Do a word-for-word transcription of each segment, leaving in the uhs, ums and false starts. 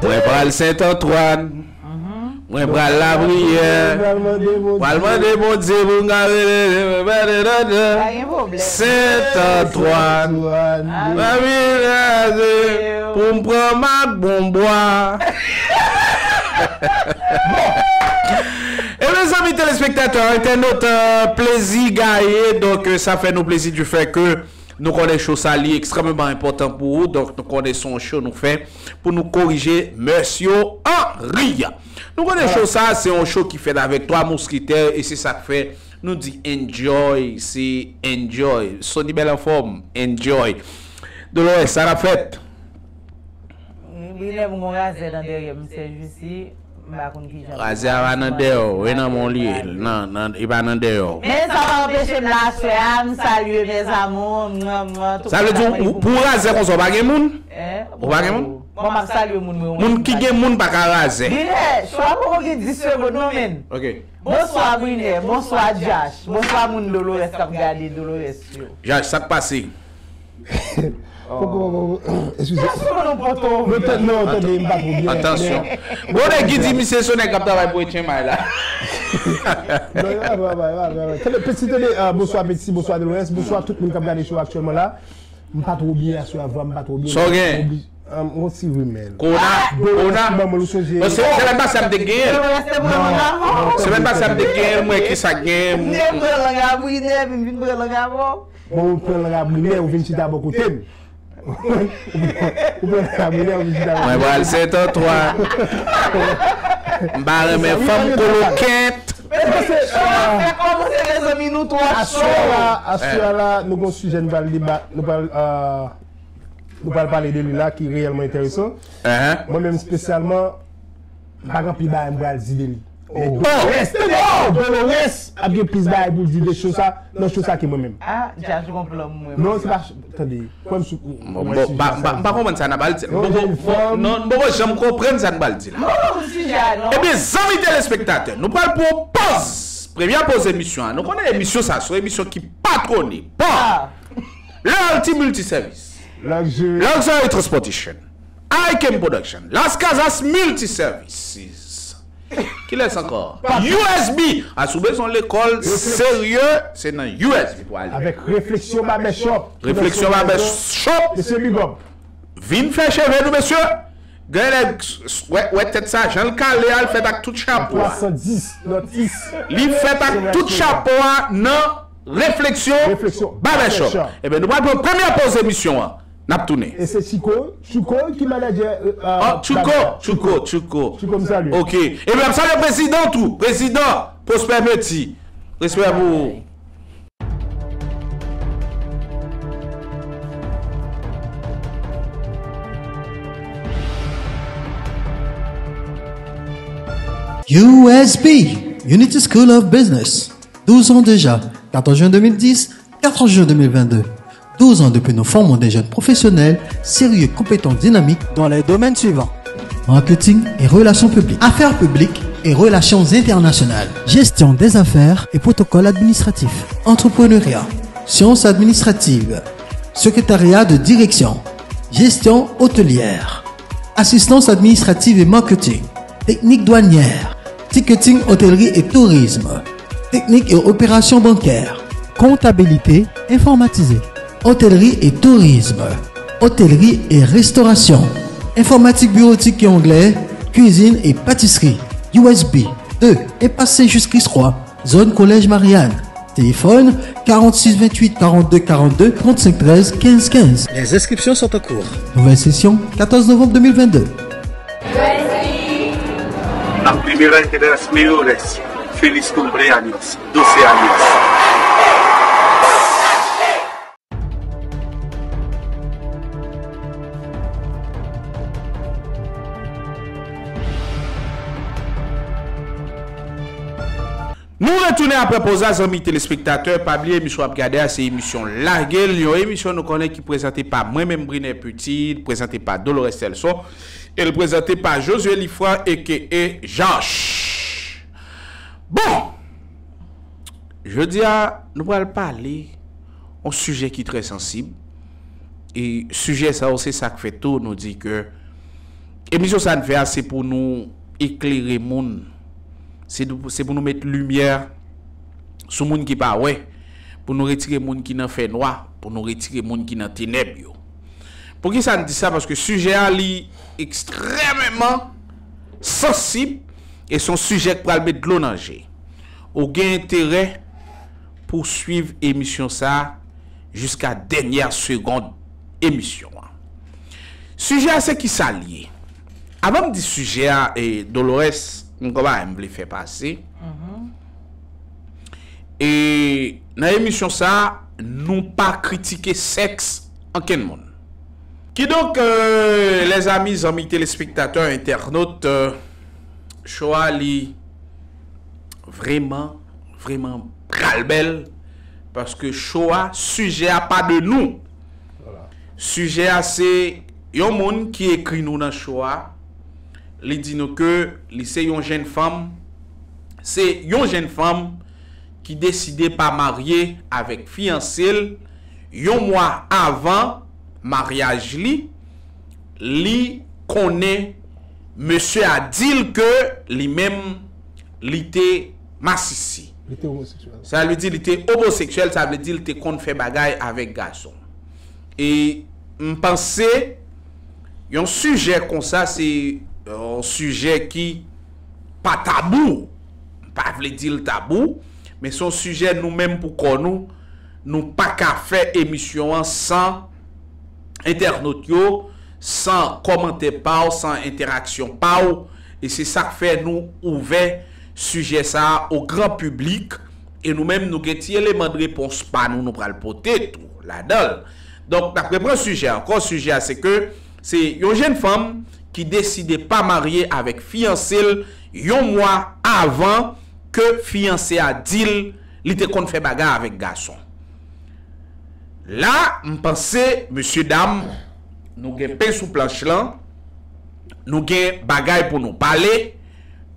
Mwen pral Sent Antwàn. Mwen pral Lapriyè. Pral mande Bondye pou m ka rele. Pa gen pwoblèm. Sent Antwàn. Mwen vin pou m pran mak bon bwa. E mezanmi, telespektatè, entènot, euh, plezi gaye. Donk, euh, sa fè nou plezi du fait que nou konnen show sa li ekstrèmeman enpòtan pou ou. Donk, nou konnen se yon show nou fè pou nou korije mès yo an ri. Nou konnen show sa, se yon show ki fèt avèk twa mousketè, e se sa k fè nou di enjoy, se enjoy. Sony bèl anfòm, enjoy. Dolores, sa n ap fèt? Wi, lè m gon razè nan dèyè m, sè jisi, m pa konn kijan pou Razè a pa nan dèyè w, e nan men w li ye, nan, nan, e pa nan dèyè w. Men sa pa anpeche m la aswè a, m salye mes amours, mwen, mwen, tout Sa vle di, ou, pou razè konsa, ou pa gen moun? Ou pa gen moun? Bon, m ap salye moun mwen. Moun ki gen moun pa ka razè. Brilè, chwa poko gen dis segonn non, men. Ok. Bonswa, Brilè. Bonswa, Josh. Bonswa, moun Dolores k ap gade Dolores yo. Josh, sa k pase? Poko, poko, eskize. Josh, ou non, poto. Non, tande, non, tande, m pa tro byen. Atansyon. Bon, nèg ki di misye se nèg k ap travay pou H M I la. Non, e pa vre, e pa vre, e pa vre. Tande, Peti, tande, ah, bonswa, Peti, bonswa, Dolores, bonswa, tout moun k ap gade show aktyèlman la. M pa twò byen aswè a, vwa m pa twò byen. Sa w gen? Obli-, ah, m gon ti rimèl. Kowona, kowona. Bon, se, semèn pase a m te genyen l. Semèn pase a m te genyen l, mwen ki sa k genyen. M te pran lang a Brilè, epi m vin pran lang avè w. Bon, ou pran lang a Brilè, ou vin chita bò kote m. Ou pran lang a Brilè, ou vin chita bò kote m. Mwen pral Sent Antwàn. M pa renmen fanm kolokèt. Paske, ah, fè kòmanse, mezanmi, nou twò cho. Aswè a, aswè a la, nou gon sijè nou pral deba, nou pral, ah, nou pral pale de li la ki reyèlman enteresan. Mwen menm espesyalman, m pa gen anpil bagay m pral di de li. Men Dolores, Dolores ap gen plis bagay pou l di de show sa, nan show sa ke mwen menm. Ah, Jazz gon plan mwen. Non, se pa, tande. Bon, bon, m pa, m pa, m pa konprann sa n ap al di. Non, m poko, non, m poko janm konprann sa n pral di la. Non, sijè a, non. Ebyen, zanmi telespektatè, nou pral pran yon pòz. Premyè pòz emisyon an. Nou konnen emisyon sa, se yon emisyon ki patwone pa Loyalty Multisèvis, Luxury. Luxury Transportation, Icam Production, Las Casas Multiservices. Kilès ankò? U S B. A, si w bezwen lekòl serye, se nan U S B pou ale. Avèk Refleksyon Barbershop. Refleksyon Barbershop. Mesye, big up. Vin fè cheve nou, mesye. Gen nèg, wè, wè tèt sa, jan l kale a, l fèt ak tout chapo a. Twa san dis, North East. Li fèt ak tout chapo a nan Refleksyon Barbershop. Ebyen, nou pral pran premyè pòz emisyon an. N ap tounen. E se Chico, Chico ki manadjè, euh, Oh, Chico, Chico, Chico. Chico, m salye. Ok. Ebyen, m salye prezidan tou. Prezidan Prosper Petit. Respè pou ou. U S B, Unity School of Business. Douze ans déjà, quatorze juin deux mille dix, quatorze juin deux mille vingt-deux. Douze ans depuis nous formons des jeunes professionnels, sérieux, compétents, dynamiques dans les domaines suivants. Marketing et relations publiques, affaires publiques et relations internationales, gestion des affaires et protocole administratif, entrepreneuriat, sciences administratives, secrétariat de direction, gestion hôtelière, assistance administrative et marketing, technique douanière, ticketing hôtellerie et tourisme, technique et opérations bancaires, comptabilité informatisée, hôtellerie et tourisme, hôtellerie et restauration, informatique bureautique et anglais, cuisine et pâtisserie, U S B deux et passé jusqu'Is trois, zone Collège Marianne. Téléphone quarante-six vingt-huit quarante-deux quarante-deux trente-cinq treize quinze quinze. Les inscriptions sont en cours. Nouvelle session, quatorze novembre deux mille vingt-deux. Las primeras y de las mejores. Feliz cumpleaños. Doce años. Nou retounen apre poz la, zanmi telespektatè. Pa bliye, emisyon w ap gade a, se emisyon Lage l, yon emisyon nou konnen ki prezante pa mwen menm, Brilè Petit, prezante pa Dolores Telson, e l prezante pa Josué Lifran, A K A Josh. Bon! Jodi a, nou pral pale yon sijè ki trè sansib. E sijè sa yo, se sa k fè tou nou di ke Emisyon sa n fè a, se pou nou eklere moun. Se, se pou nou met limyè sou moun ki pa wè, pou nou retire moun ki nan fè nwa, pou nou retire moun ki nan tenèb yo. Poukisa n di sa? Paske sijè a, li ekstrèmeman sansib e se yon sijè k pral met dlo nan je. Ou gen enterè pou w swiv emisyon sa a jiska dènyè segond emisyon an. Sijè a se kisa l ye? Avan m di sijè a, e, Dolores, m gon bagay m vle fè pase. E nan emisyon sa a, nou pa kritike sèks ankenn moun. Kidonk, euh, lèzami, zanmi telespektatè, entènot, euh, cho a li vrèman, vrèman pral bèl, paske cho a, sijè a pa de nou. Sijè a se yon moun ki ekri nou nan cho a, li di nou ke li se yon jenn fanm, se yon jenn fanm ki deside pa marye avèk fiyanse l yon mwa avan maryaj li, li konnen mesye a di l ke li menm li te masisi. Li te omoseksyèl. Sa vle di li te omoseksyèl, sa vle di li te konn fè bagay avèk gason. E m panse yon sijè konsa se yon sijè ki pa tabou. M pa vle di l tabou, men se yon sijè nou menm pou kò nou, nou pa ka fè emisyon an san entènot yo, san kòmantè pa w, san entèraksyon pa w. E se sa k fè nou ouvè sijè sa a o gran piblik. E nou menm, nou gen ti eleman de repons pa nou, nou pral pote tou ladan l. Donk, n ap reprann sijè a ankò. Sijè a, se ke se yon jenn fanm ki deside pa marye avèk fiyanse l yon mwa avan ke fiyanse a di l li te konn fè bagay avèk gason. La, m panse, mesye dam, nou gen pen sou planch lan, nou gen bagay pou nou pale,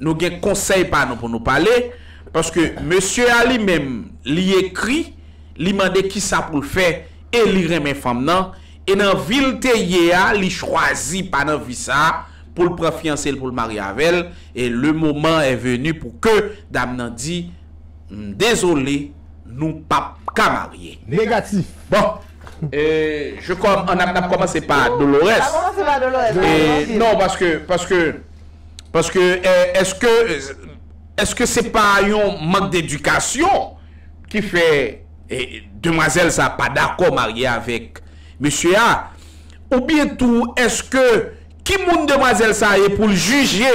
nou gen konsèy pa nou pou nou pale, paske mesye a li menm, li ekri, li mande kisa pou l fè, e li renmen fanm nan, e nan vi l te ye a, li chwazi pa nan vi sa a, pou l pran fiyanse l, pou l marye avè l, e le moment est venu pou ke dam nan di, m dezole, nou p ap ka marye. Negatif. Bon, e, je kòm, an ap, n ap kòmanse pa Dolores. A kòmanse pa Dolores. E, non, paske, paske, paske, e, èske, èske se pa yon mank dedikasyon ki fè, e, demwazèl sa pa dakò marye avèk mesye a? Oubyen tou, èske ki moun demwazèl sa ye pou l jije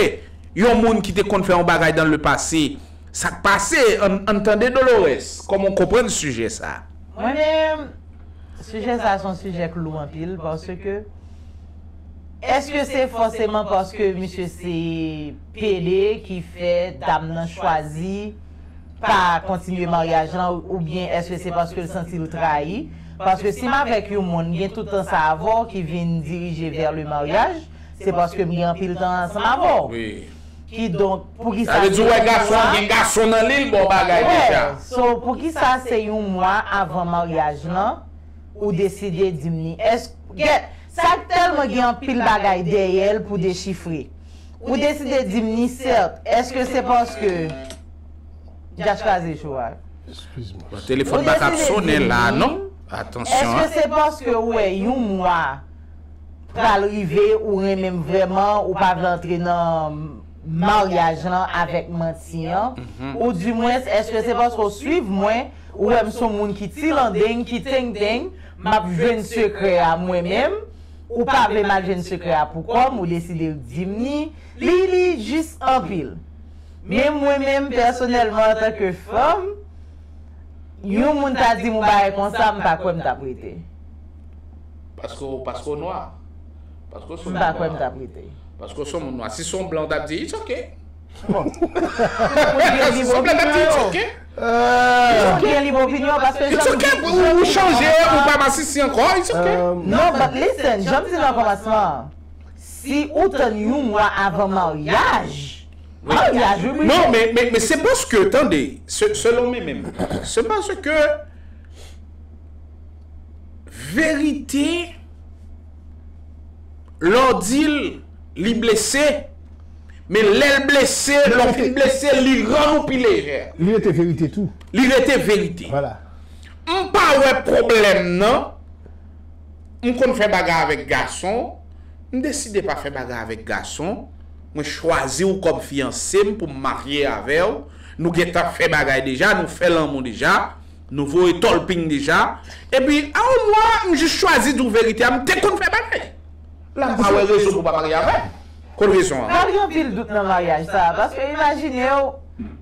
yon moun ki te konn fè yon bagay dans le passé? Sa k pase? Ann, ann tande Dolores, kòman w konprann sijè sa? Mwen menm, sijè sa se yon sijè k lou anpil, paske èske se fòseman paske misye se pede ki fè dam nan chwazi pa kontinye maryaj lan, oubyen èske se paske l santi l trayi? Paske si m avèk yon moun, m gen tout tan sa avè w ki vin dirije vè le maryaj, se paske m gen anpil tan ansanm avè w. Wi. Kidonk, poukisa se yon mwa? Sa vle di w wè gason an gen gason nan li, l ba w bagay deja. So, poukisa se yon mwa avan maryaj lan, ou deside di m ni? Èske, sa tèlman gen anpil bagay dèyè l pou dechifre. Ou deside di m ni, sèt, èske se paske Djach kraze cho a? Eskize mwen. Bon, telefòn pa t ap sonnen la, non? Atansyon, èske se paske w wè yon mwa pral rive, ou renmen m vrèman, ou pa vle antre nan maryaj lan avèk manti an? Ou dimwens, èske se paske w swiv mwen, ou wè m se yon moun ki tilandeng, ki tengteng, m ap jwenn sekrè a mwen menm, ou pa vle m al jwenn sekrè a pou kò m, ou deside di m ni, li, li jis anpil. Men mwen menm, pèsonèlman, antanke fanm, yon moun ta di m yon bagay konsa, m pa kwè m t ap rete. Paske w, paske w nwa. Paske w se yon moun nwa. M pa kwè m t ap rete. Paske w se yon moun nwa. Si se yon blan, w t ap di, it's ok. Bon. Tout moun gen lib opinyon yo. Tout moun gen lib opinyon, paske jan m di, jan m di konsa. It's ok, ou, ou chanje, ou pa masisi ankò, it's ok. Non, but listen, jan m di nan kòmansman an, si ou tann yon mwa avan maryaj, maryaj, wi, wi. Non, men, men, men se paske, tande, se, selon mwen menm, se paske verite, lè w di l, Li blese, men lè l blese, lè w fin blese, li rann ou pi lejè. Li rete verite tou. Li rete verite. Vwala. M pa wè pwoblèm nan. M konn fè bagay avèk gason. M deside pa fè bagay avèk gason. Mwen chwazi w kòm fiyanse m pou m marye avè w. Nou gentan fè bagay deja, nou fè lanmou deja. Nou voye tòlping deja. Epi, a yon mwa, m jis chwazi di w verite a, m te konn fè bagay. La, m pa wè rezon pou pa marye avè m. Kot rezon an? Pral gen anpil dout nan maryaj sa a, paske imajine w,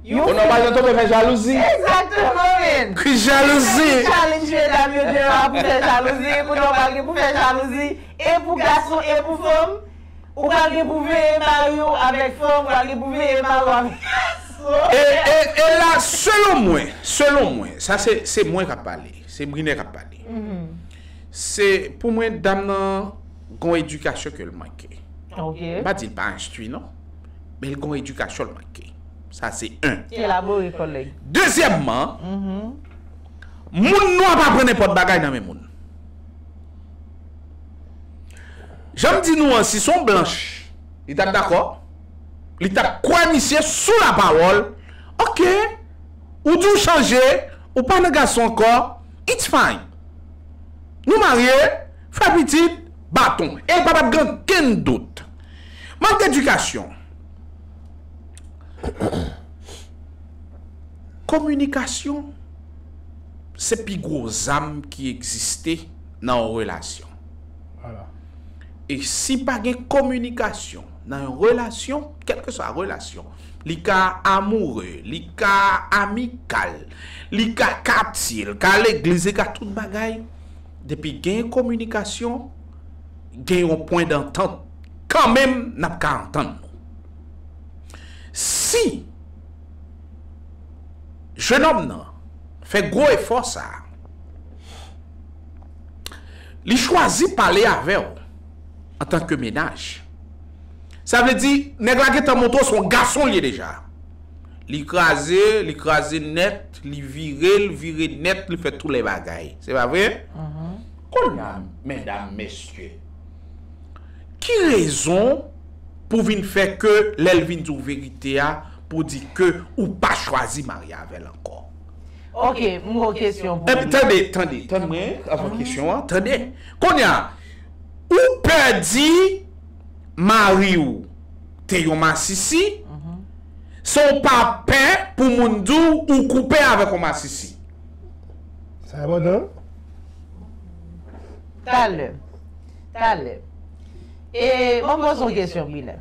yon Konnen w pa janm tonbe fè jalouzi. Egzakteman, men. Ki jalouzi? Challenge medam yo deyò a pou fè jalouzi, kounye a w pral gen pou fè jalouzi, e pou gason, e pou fanm. Ou pral gen pou veye mari w avèk fanm, ou pral gen pou veye mari w avèk gason. E, e, e la, selon mwen, selon mwen, sa se, se mwen k ap pale, se Brinè k ap pale. Se, pou mwen, dam nan gon edikasyon ke l manke. Ok. M pa di l pa enstwi, non. Men l gon edikasyon l manke. Sa se en. Elabore, kòlèg. Dezyèmman, moun nwa pa pran nenpòt bagay nan men moun. Jan m di nou an, si se yon blanch, li t ap dakò. Li t ap kwè misye sou lapawòl. Ok, ou di w chanje, ou pa nan gason ankò, it's fine. Nou marye, fè pitit, baton. E pa t ap gen okenn dout. Mank edikasyon. Kominikasyon se pi gwo zam ki egziste nan yon relasyon. E si pa gen kominikasyon nan yon relasyon, kèlkeswa relasyon, li ka amoure, li ka amikal, li ka katye, li ka legliz, li ka tout bagay, depi gen kominikasyon, gen yon pwen dantant, kanmenm n ap ka antann nou. Si jenòm nan fè gwo efò sa a, li chwazi pale avè w antanke mennaj. Sa vle di, nèg la gentan montre w se yon gason l ye deja. Li kraze, li kraze nèt, li vire, li vire nèt, li fè tou lè bagay. Se pa vre? Kounye a, medam, mesye, ki rezon pou vin fè ke lè l vin di w verite a, pou di ke ou pa chwazi marye avè l ankò? Ok, m gon kesyon pou ou. Tande, tande, tann mwen avan kesyon an, tande. Kounye a, ou pè di mari w te yon masisi, san w pa pè pou moun di w ou koupe avèk yon masisi. Sa enpòtan. Talè. Talè. E, mwen poze yon kesyon, Brinè.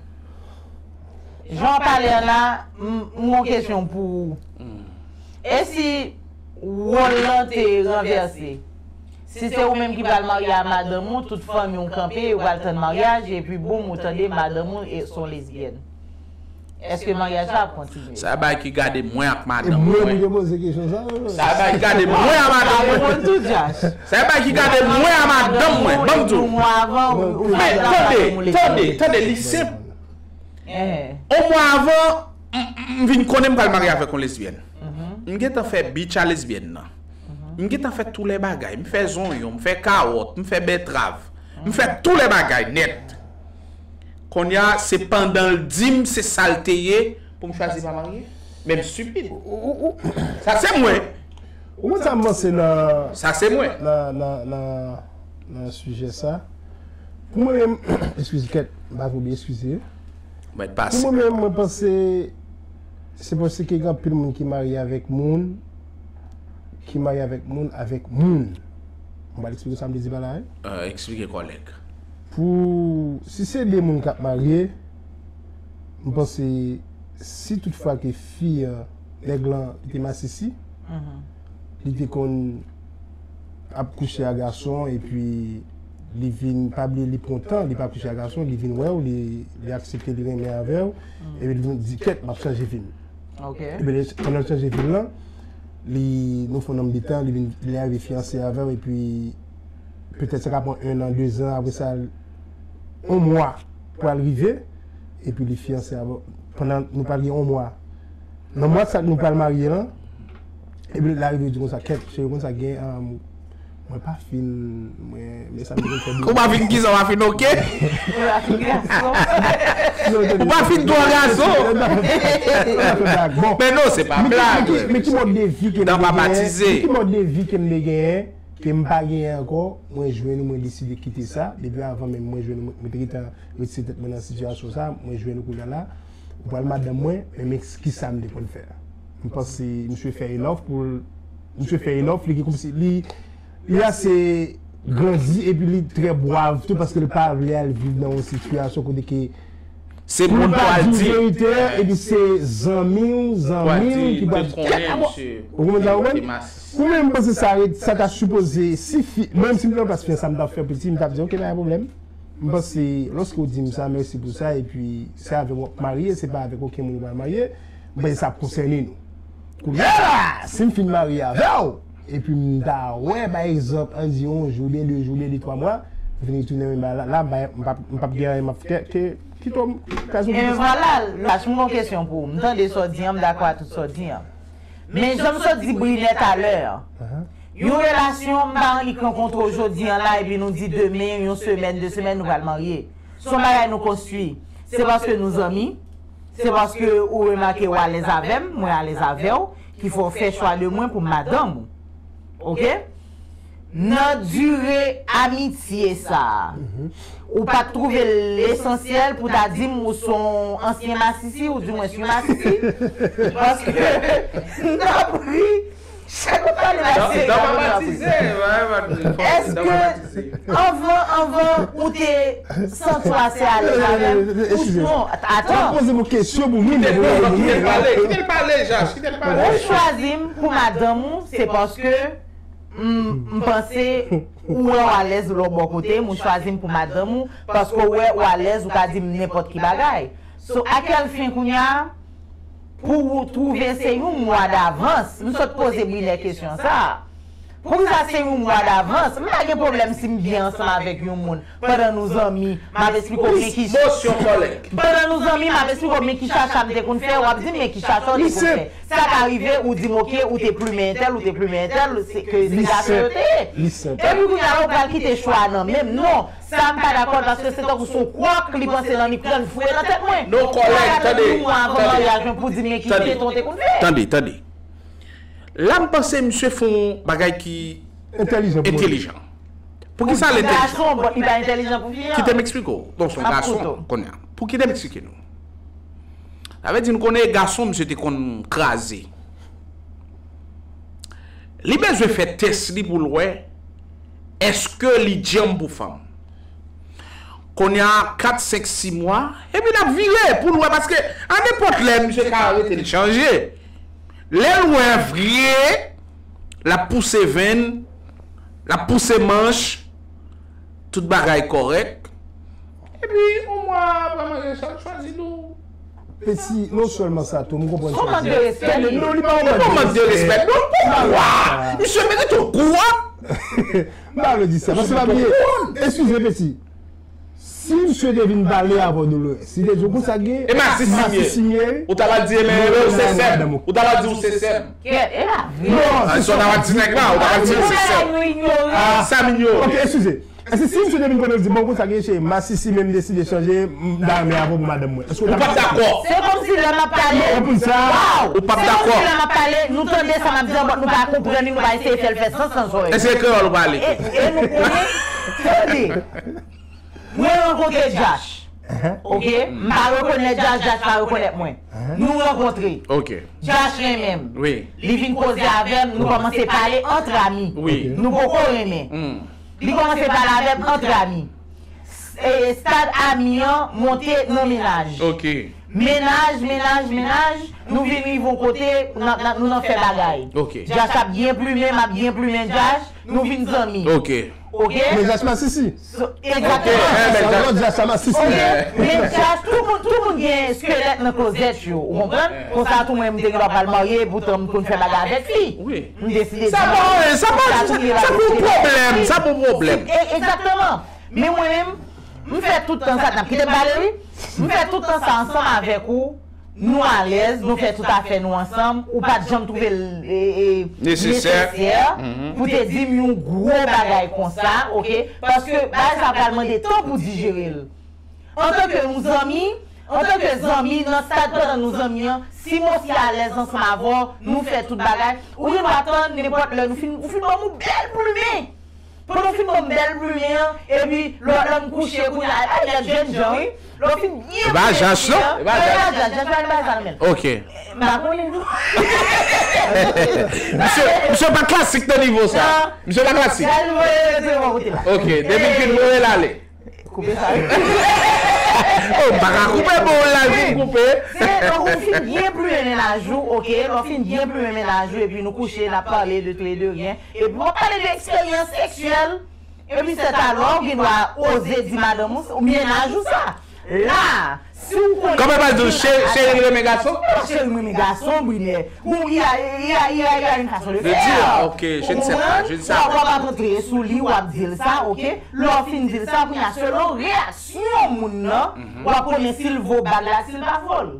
Jan w pale an la, m m gon kesyon pou ou. E si wòl lan te ranvèse? Si se ou menm ki pral marye a madanm ou, tout fanmi w kanpe, yo pral tann maryaj, epi boum, ou tande madanm ou e, se yon lesbyèn. Èske maryaj la ap kontinye? Sa bay ki gade mwen ak madanm mwen. Mwen ki te poze kesyon sa. Sa bay ki gade mwen ak madanm mwen. Reponn tou, Josh. Sa bay ki gade mwen ak madanm mwen. Ban m di w. Yon mwa avan, ou, ou Men tande, tande, tande, li senp. On mwa avan, m, m, m vin konnen m pral marye avèk yon lesbyèn. M gentan fè bitch a lesbyèn nan. M gentan fè tou lè bagay. M fè zonyon, m fè kawòt, m fè bètrav. M fè tou lè bagay nèt. Kounye a, se pandan l di m se sa l te ye pou m chwazi pa marye. Men m stipid. Sa se mwen. Ou konn sa m panse nan Sa se mwen. nan, nan, nan, nan sijè sa? Pou mwen menm, eskize, kèt, m pa vle eskize. Mèt Pou pase. mwen menm, mwen panse se paske gen anpil moun ki marye avèk moun, ki marye avèk moun, avèk moun. Mwen pral eksplike sa m vle di pa la, wi. Euh, eksplike, kòlèg. Pou, si se de moun k ap marye, m panse, si toutfwa ke fi an, nèg lan, li te masisi, li te konn ap kouche a gason, epi li vin, pa bliye, li pran tan, li pa kouche a gason, li vin wè w, li, li aksepte, li renmen avè w, epi li vin di, kèt, m ap chanje vi m. Epi li, pandan l chanje vi l lan, li, nou fè yon nonm de tan, li vin, li arive fiyanse avè w, epi petèt sa ka pran en an, de zan, apre sa, yon mwa pou al rive, epi li fiyanse avè w, pandan nou pral gen yon mwa. Nan mwa sa nou pral marye lan, epi l arive di konsa, kèt, cheri, konsa gen, um, Mwen pa fin, mwen, men sa m te konn fè. Ou pa fin kisa, ou pa fin oke? Ou pa fin gason. Ou pa fin twa gason? Bon, men non, se pa men ki- blag. men ki- men ki mòd de vi ke m Dan te pa genyen, batize. men ki mòd de vi ke m te genyen, ke m pa genyen ankò, mwen jwenn ou, mwen deside kite sa. Depi avan menm mwen jwenn ou, mwen te gentan retire tèt mwen nan sitiyasyon sa, mwen jwenn ou kounye a la. Ou pral madanm mwen, men men kisa m te konn fè? M panse misye fè enough pou l, misye fè enough, li gen kòmsi, li, li ase grandi epi li trè brav tou paske li pa vle al viv nan yon sitiyasyon kote ke Se pou l moun pou pa al di di. Verite, epi se zanmi w, zanmi w ki pral. Konnen misye. Ou konprann sa, ou konprann? Te mas. Ou menm, m panse sa, sa ta sipoze, si fi, menm si m te nan plas fi an, sa m t ap fè piti, m t ap di, ok, pa gen pwoblèm. M panse, lòske w di m sa, mèsi pou sa, epi se avè m w ap marye, se pa avèk okenn moun ou pral marye, m panse sa ap konsène nou. Kounye a la, si m fin marye avè w, epi m ta wè, pa egzanp, ann di yon jou, oubyen de jou, oubyen de twa mwa, m vin retounen, men la, la, m p ap gen anyen m ap fè ke, kite m, kaz ou E vwala, lach mwen yon kesyon pou ou. M tande sa w di an, m dakò a tout sa w di an. Men jan m sot di Brilè talè, yon relasyon m pa annik rankontre w jodi an la epi nou di demen, yon semèn, de semèn nou pral marye. Se yon bagay nou konstwi. Se paske nou zanmi, se paske ou remake w alèz avè m, mwen alèz avè w, ki fè w fè chwa de mwen pou madanm ou. Oke? Nan dire amitye sa a, ou pa t twouve l esansyèl pou ta di m ou se yon ansyen masisi, ou di mwen se yon masisi? Paske, m t ap ri, chak ou pale la, se Dan pa batize. Èske anvan, anvan ou te santi w ase alèz avè m? Ou non, atan. Poze m kesyon pou mwen. Kite l pale, kite l pale, Jash, kite l pale. Ou chwazi m pou madanm ou, se paske m, m panse ou wè w alèz lè w bò kote m, ou chwazi m pou madanm ou, paske w wè ou alèz, ou ka di m nenpòt ki bagay. So, a kèl fen kounye a, pou ou twouve se yon mwa davans, m sot poze Brilè kesyon sa a. Poukisa se yon mwa davans? M pa gen pwoblèm si m byen ansanm avèk yon moun. Pandan nou zanmi, m ap esplike w men ki. Motion collègue. Pandan nou zanmi, m ap esplike w men ki chacha m te konn fè, w ap di m men ki chacha w te konn fè. Sa ka rive, ou di m, oke, ou te plimen entèl, ou te plimen entèl, se ke se gason yo te ye. Epi kounye a la, ou pral kite chwa a nan men m. Non, sa m pa dakò l, paske se tankou se yon kwòk li panse l annik pran l foure nan tèt mwen. Non, kòlèg, tande, yon mwa avan maryaj mwen pou di m men ki kite w te konn fè. Tande, tande. La, m panse misye fè yon bagay ki Entèlijan pou mwen. Entèlijan. Poukisa l entèlijan? Gason, bon, li pa entèlijan pou fi an. Kite m eksplike w. Donk, se yon M ap gason koute w. Kounye a. Pou kite m eksplike nou. Sa vle di, nou konnen gason, misye te konn kraze. Li bezwen fè tès li pou l wè èske li djanm pou fanm. Kounye a, kat, senk, sis mwa, epi l ap vire pou l wè, paske a nenpòt lè, misye ka rete l chanje. Lè l wè vre, l ap pouse venn, l ap pouse manch, tout bagay kòrèk. Epi, yon mwa apre maryaj sa, l chwazi dou. Peti, non sèlman sa tou, m konprann Son mank de respè li ye. Non, li pa yon Yon mank de respè. Non, poukwa? Misye merite yon kou, a? M pa vle di sa, paske pa bliye. Eskize, Peti. Si misye te vin pale avè w, Dolores, si te di w konsa gen. E masisi m ye. Masisi m ye. Ou ta pral di, men, ou se sè m. Ou ta pral di, ou se sè m. Kèt, e pa vre. Non, Ah, sa w ta pral di nèg la, ou ta pral di, ou se sè m. Nou inyore. Sa m inyore. Ok, eskize. E si, si misye te vin konnen, di, bon, konsa gen, se masisi menm deside chanje, m ta renmen avè w pou madanm mwen. Èske Ou p ap dakò. Se kòmsi lè m ap pale. Ou konn sa? Waw! Ou p ap Se dakò. kòmsi lè m ap pale, nou tande sa m ap di an, but nou pa konprann li, nou pa eseye fè l fè sans nan zòrèy. Èske se kreyòl ou pale? E, e nou konnen, tande. Mwen rankontre Jash. Ok? M pa rekonèt Jash, Jash pa rekonèt mwen. Nou rankontre. Ok. Jash renmen m. Wi. Li vin koze avè m, nou kòmanse pale antre ami. Wi. Nou poko renmen. Hmm. Li kòmanse pale avè m antre ami. E stad ami an monte nan mennaj. Ok. Mennaj, mennaj, mennaj, nou vin rive yon kote, n ap, n ap, nou nan fè bagay. Ok. Jash ap byen plimen, m ap byen plimen Jash, nou vin zanmi. Ok. Ok? Men Jash masisi. So, egzakteman. Eh, men Jash- Lòt Jash sa masisi. Ok, men Jash, tout moun, tout moun gen skelèt nan klozèt yo, ou konprann? Konsa tou mwen, m te gen dwa pral marye, poutan m konn fè bagay avèk fi. Wi. M deside Sa pa anyen, sa pa, sa pa yon pwoblèm, sa pa yon pwoblèm. E, egzakteman. Men mwen menm, m fè tout tan sa, n ap kite m pale, wi. M fè tout tan sa ansanm avèk ou, nou alèz, nou fè tout afè nou ansanm, ou pa t janm twouve l e, e, nesesè pou te di m yon gwo bagay konsa, oke? Paske bagay sa pral mande tan pou dijere l. Antanke yon zanmi, antanke zanmi, nan stad pandan nou zanmi an, si m osi alèz ansanm avè w, nou fè tout bagay, ou gen dwa tann nenpòt lè nou fin, ou fin ban m yon bèl plimen. Pandan w fin ban m bèl plimen an, epi lè, lè m kouche, kounye a, e pa nèt jènjan, wi. Lè w fin byen plimen plimen an, e pa jach, jach pa gen bagay sa nan men l. Ok. M pa konnen non. Misye, misye pa klasik nan nivo sa. Misye pa klasik. Gade mwen rete bò kote la. Ok, depi l fin voye l ale. Koupe sa wi. Oh, m pa ka koupe, bon, la vi koupe. Se, donk, ou fin byen plimen mennaj ou, ok? Lè w fin byen plimen mennaj ou, epi nou kouche, n ap pale de tout e de rien. Epi w ap pale de eksperyans seksyèl. Epi sèt alò, ou gen dwa oze di madanm ou, ou mennaj ou sa. La, si w konnen... Kòman pral di w, cheri, cheri m renmen gason? Non, cheri m renmen gason, Brinè. Bon, il y a, il y a, il y a, il y a une façon de faire. De dire, ok, je ne sais pas, je ne sais pas. Ou konprann? W ap antre sou li, w ap di l sa, ok? Lè w fin di l sa, kounye a, selon reyaksyon moun nan, w ap konnen si l vo bag la, si l pa vo l.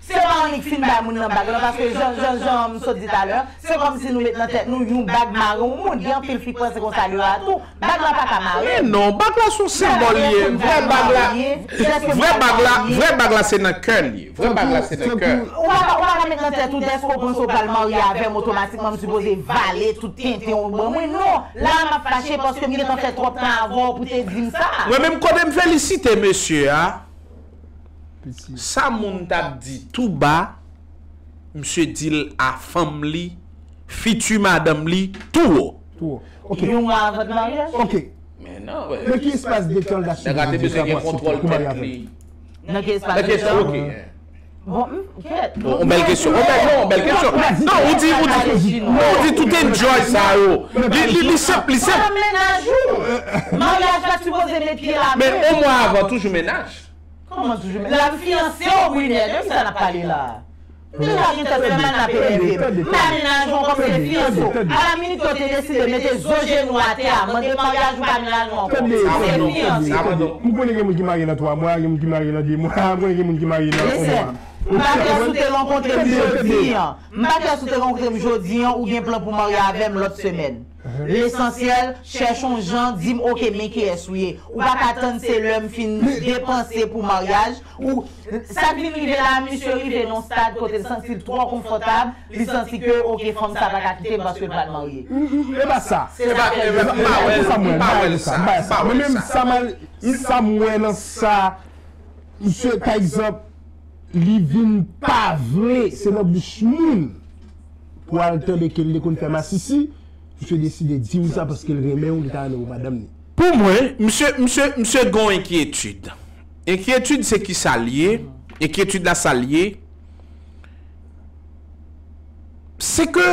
Se pa annik fin bay moun nan bag la, paske jan, jan, jan m sot di talè, se kòmsi nou met nan tèt nou yon bag mare yon moun. Gen anpil fi k panse konsa yo a tou. Bag la pa ka mare. Men non, bag la se yon senbòl li ye. Vrè bag la, vrè bag la, vrè bag la se nan kè l ye. Vrè bag la se nan kè. Ou pa ka, ou pa ka met nan tèt ou dèske w panse w pral marye avè m, otomatikman m sipoze vale tout tenten w ban mwen. Non, la a m ap fache paske m gentan fè twòp tan avè w pou te di m sa. Mwen menm kote m felisite mesye a. Sa moun t ap di tou ba, misye di l a fanm li, fiti madanm li, tou wo. Tou wo. Ok. Yon mwa anvan maryaj? Ok. Men non, men ki espas de tan l ta sipoze di sa pou aksepte pou marye avè l? Nan ki espas de tan? Ok. Bon, hmm, kèt. Yon bèl kesyon. Yon bèl, non, yon bèl kesyon. Non, ou di, ou di, non, ou di tout enjoy sa yo. Li, li, li senp, li senp. Maryaj la sipoze met pye la men. Men yon mwa avan, toujou mennaj. Kòman toujou? L ap fiyanse w, Brinè, de kisa n ap pale la? M deja gen tèt fè mal, n ap enève m. M pa mennaj ou ankò, m se fiyanse w. A la minit ke w te deside mete zo jenou atè a, mande maryaj ou pa mennaj ou ankò. Se fiyanse. M konnen gen moun ki marye nan twa mwa, gen moun ki marye nan de mwa, m konnen gen moun ki marye nan yon mwa. M pa kè si w te rankontre m jodi an. M pa kè si w te rankontre m jodi an, ou gen plan pou marye avè m lòt semèn. Lesansyèl, chèche yon jan, di m, ok, men kiyès ou ye. Ou pa ka tann se lè m fin depanse pou maryaj. Ou, sa k vin rive la, misye rive nan yon stad kote l santi l twò konfòtab, li santi ke, ok, fanm sa pa ka kite m paske l pral marye. E pa sa. Se sa k fè l. E pa, e pa, m pa wè l sa, m pa wè l sa, m pa wè l sa. Mwen menm, sa m, sa m wè nan sa, misye, pa egzanp, li vin pa vle, se nan bouch moun pou al tande ke l te konn fè masisi, misye deside di w sa paske l renmen w, li ta renmen w madanm li. Pou mwen, misye, misye, misye gen yon enkyetid. Enkyetid se kisa l ye? Enkyetid la sa l ye? Se ke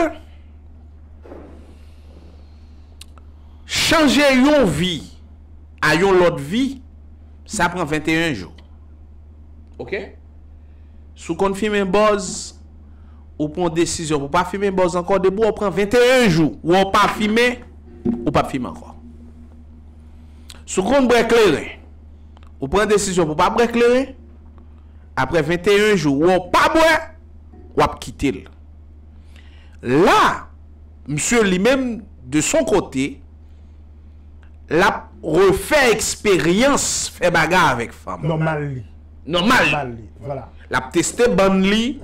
chanje yon vi a yon lòt vi, sa pran venteyen jou. Ok? Si w konn fimen bòz, ou pran yon desizyon pou w pa fimen bòz ankò, depi w pran venteyen jou, ou pa fimen, ou p ap fimen ankò. Si w konn bwè kleren, ou pran desizyon pou w pa bwè kleren, apre venteyen jou, ou pa bwè, w ap kite l. La, misye li menm, de son kote, l ap refè eksperyans fè bagay avèk fanm. Nòmal li. Nòmal li. Nòmal li, vwala. L ap teste bann li,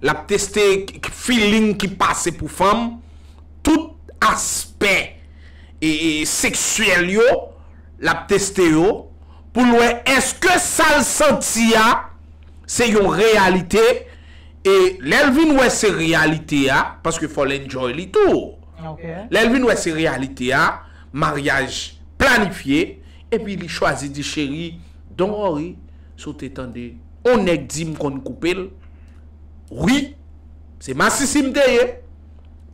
l ap teste k-, k-, feeling ki pase pou fanm, tout aspè e, e, seksyèl yo, l ap teste yo, pou l wè èske sa l santi a, se yon reyalite, e lè l vin wè se reyalite a, paske fò l enjoy li tou. Ok. Lè l vin wè se reyalite a, maryaj planifye, epi li chwazi di, cheri, don't worry, si w te tande, on nèg di m konn koupe l, wi, se masisi m te ye.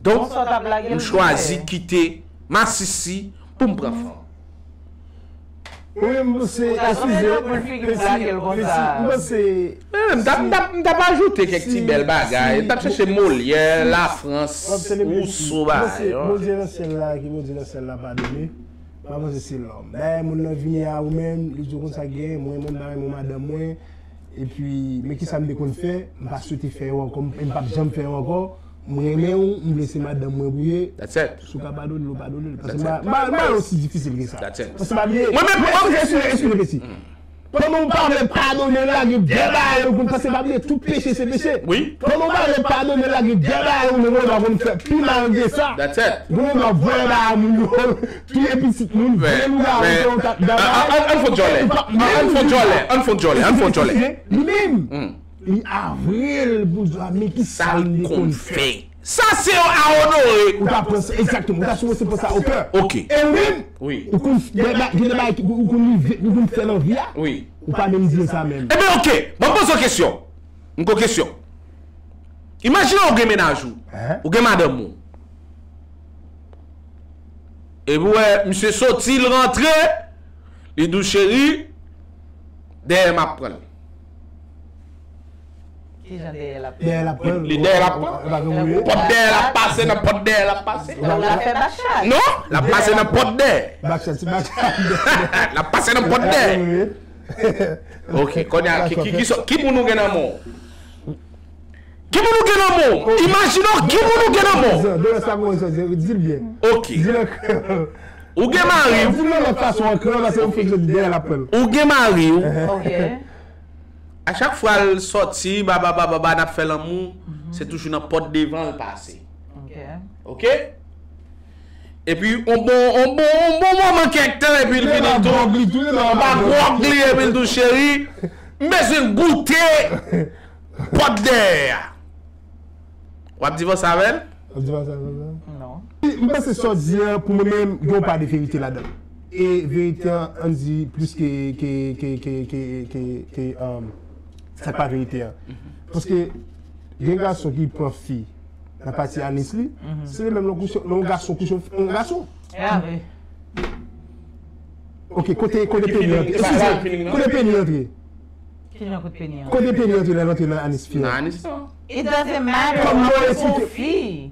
Donk, m chwazi kite masisi pou m pran fanm. Wi, m panse, eskize, Pesi, Pesi, m panse... M t ap, m t ap, m t ap ajoute kèk ti bèl bagay. M t ap chèche Molière, Lafrans, Rousseau, bagay. Bondye nan syèl la, ke Bondye nan syèl la padone. M pa panse se lòm. Dayè, moun nan vini a ou menm, li di w konsa k genyen, mwen, mwen, m pa renmen madanm mwen. Epi, men kisa m te konn fè, m pa swete fè yo ankò, m p ap janm fè yo ankò. M renmen w, m vle se madanm mwen pou ye. That's it. Si w ka padone l, ou padone l. Paske m pa, m pa, m pa osi difisil ke sa. That's it. Paske pa bliye. Mwen menm, Mwen, mwen- eskize, eskize, eskize, peti. Pandan w pa vle padone l, lage dèyè bagay ou konn panse pa bliye, tout peche se peche. Wi. Pandan w pa vle padone l, lage dèyè bagay ou, men w pa konn fè pi mal ke sa. That's it. Gwo w ap vòlè bagay moun yo, touye pitit moun, vòlè lougawou, fè yon kat bagay. An fon djòlè. An fon djòlè. An fon djòlè. An fon djòlè. Li menm, li avre l pou l di, men ki sa Sa m l te konn konn fè. Sa se a onore. Ou ta pran sa, egzakteman, ou ta sou se pran sa o kè. Ok. E ou menm, Wi. ou konn fè ba- gen de bagay ki- ou konn rive, ou konn fè nan vi a, Wi. Ou pa menm di sa menm. Ebyen, ok. Mwen poze w kesyon. M gon kesyon. Imajine w gen mennaj ou. Hein? Ou gen madanm ou. Epi w wè, misye soti, l rantre, li di w cheri, dèyè m ap pran l. Kijan dèyè l ap Dèyè l ap pran. Li dèyè l ap pran. Ou pa gen mouri. Pòt dèyè l ap pase, nan pòt dèyè l ap pase. Ou la fè bachad. Non, l ap pase nan pòt dèyè. Backshot, ti backshot. L ap pase nan pòt dèyè. Ok, kounye a, ki, ki, ki, sò- ki moun ou gen nan men w? Ki moun ou gen nan men w? Imajine w, ki moun ou gen nan men w? Dèyè sa, kòman sa, di l byen. Ok. Di l ankò. Ou gen mari w. Di l nan lòt fason ankò, paske ou fèk di dèyè l ap pran. Ou gen mari w. Ok. A chak fwa l sòti, ba, ba, ba, ba, ba, n ap fè lanmou, se toujou nan pòt devan l pase. Ok. Ok? Epi, on bon, on bon, on bon moman kèk tan, epi l vini tou. Anba gwòg li, epi l tou cheri, m bezwen goute pòt dèyè a. W ap divanse avè l? W ap divanse avè l? Non. M panse sa w di an, pou mwen menm, gen yon pa de verite ladan l. E verite an, ann di, plis ke, ke, ke, ke, ke, ke, ke, um, sa k pa verite an. Paske gen gason ki pran fi nan pati anis li, se li menm lè yon gason kouche yon gason. Ya, wi. Ok, kote, kote peni antre? Eskize, kote peni antre? Kijan kote peni an? Kote peni antre lè l antre nan anis fi Nan an? anis lan. It doesn't matter. Kòman Ou eksplike? Pou fi.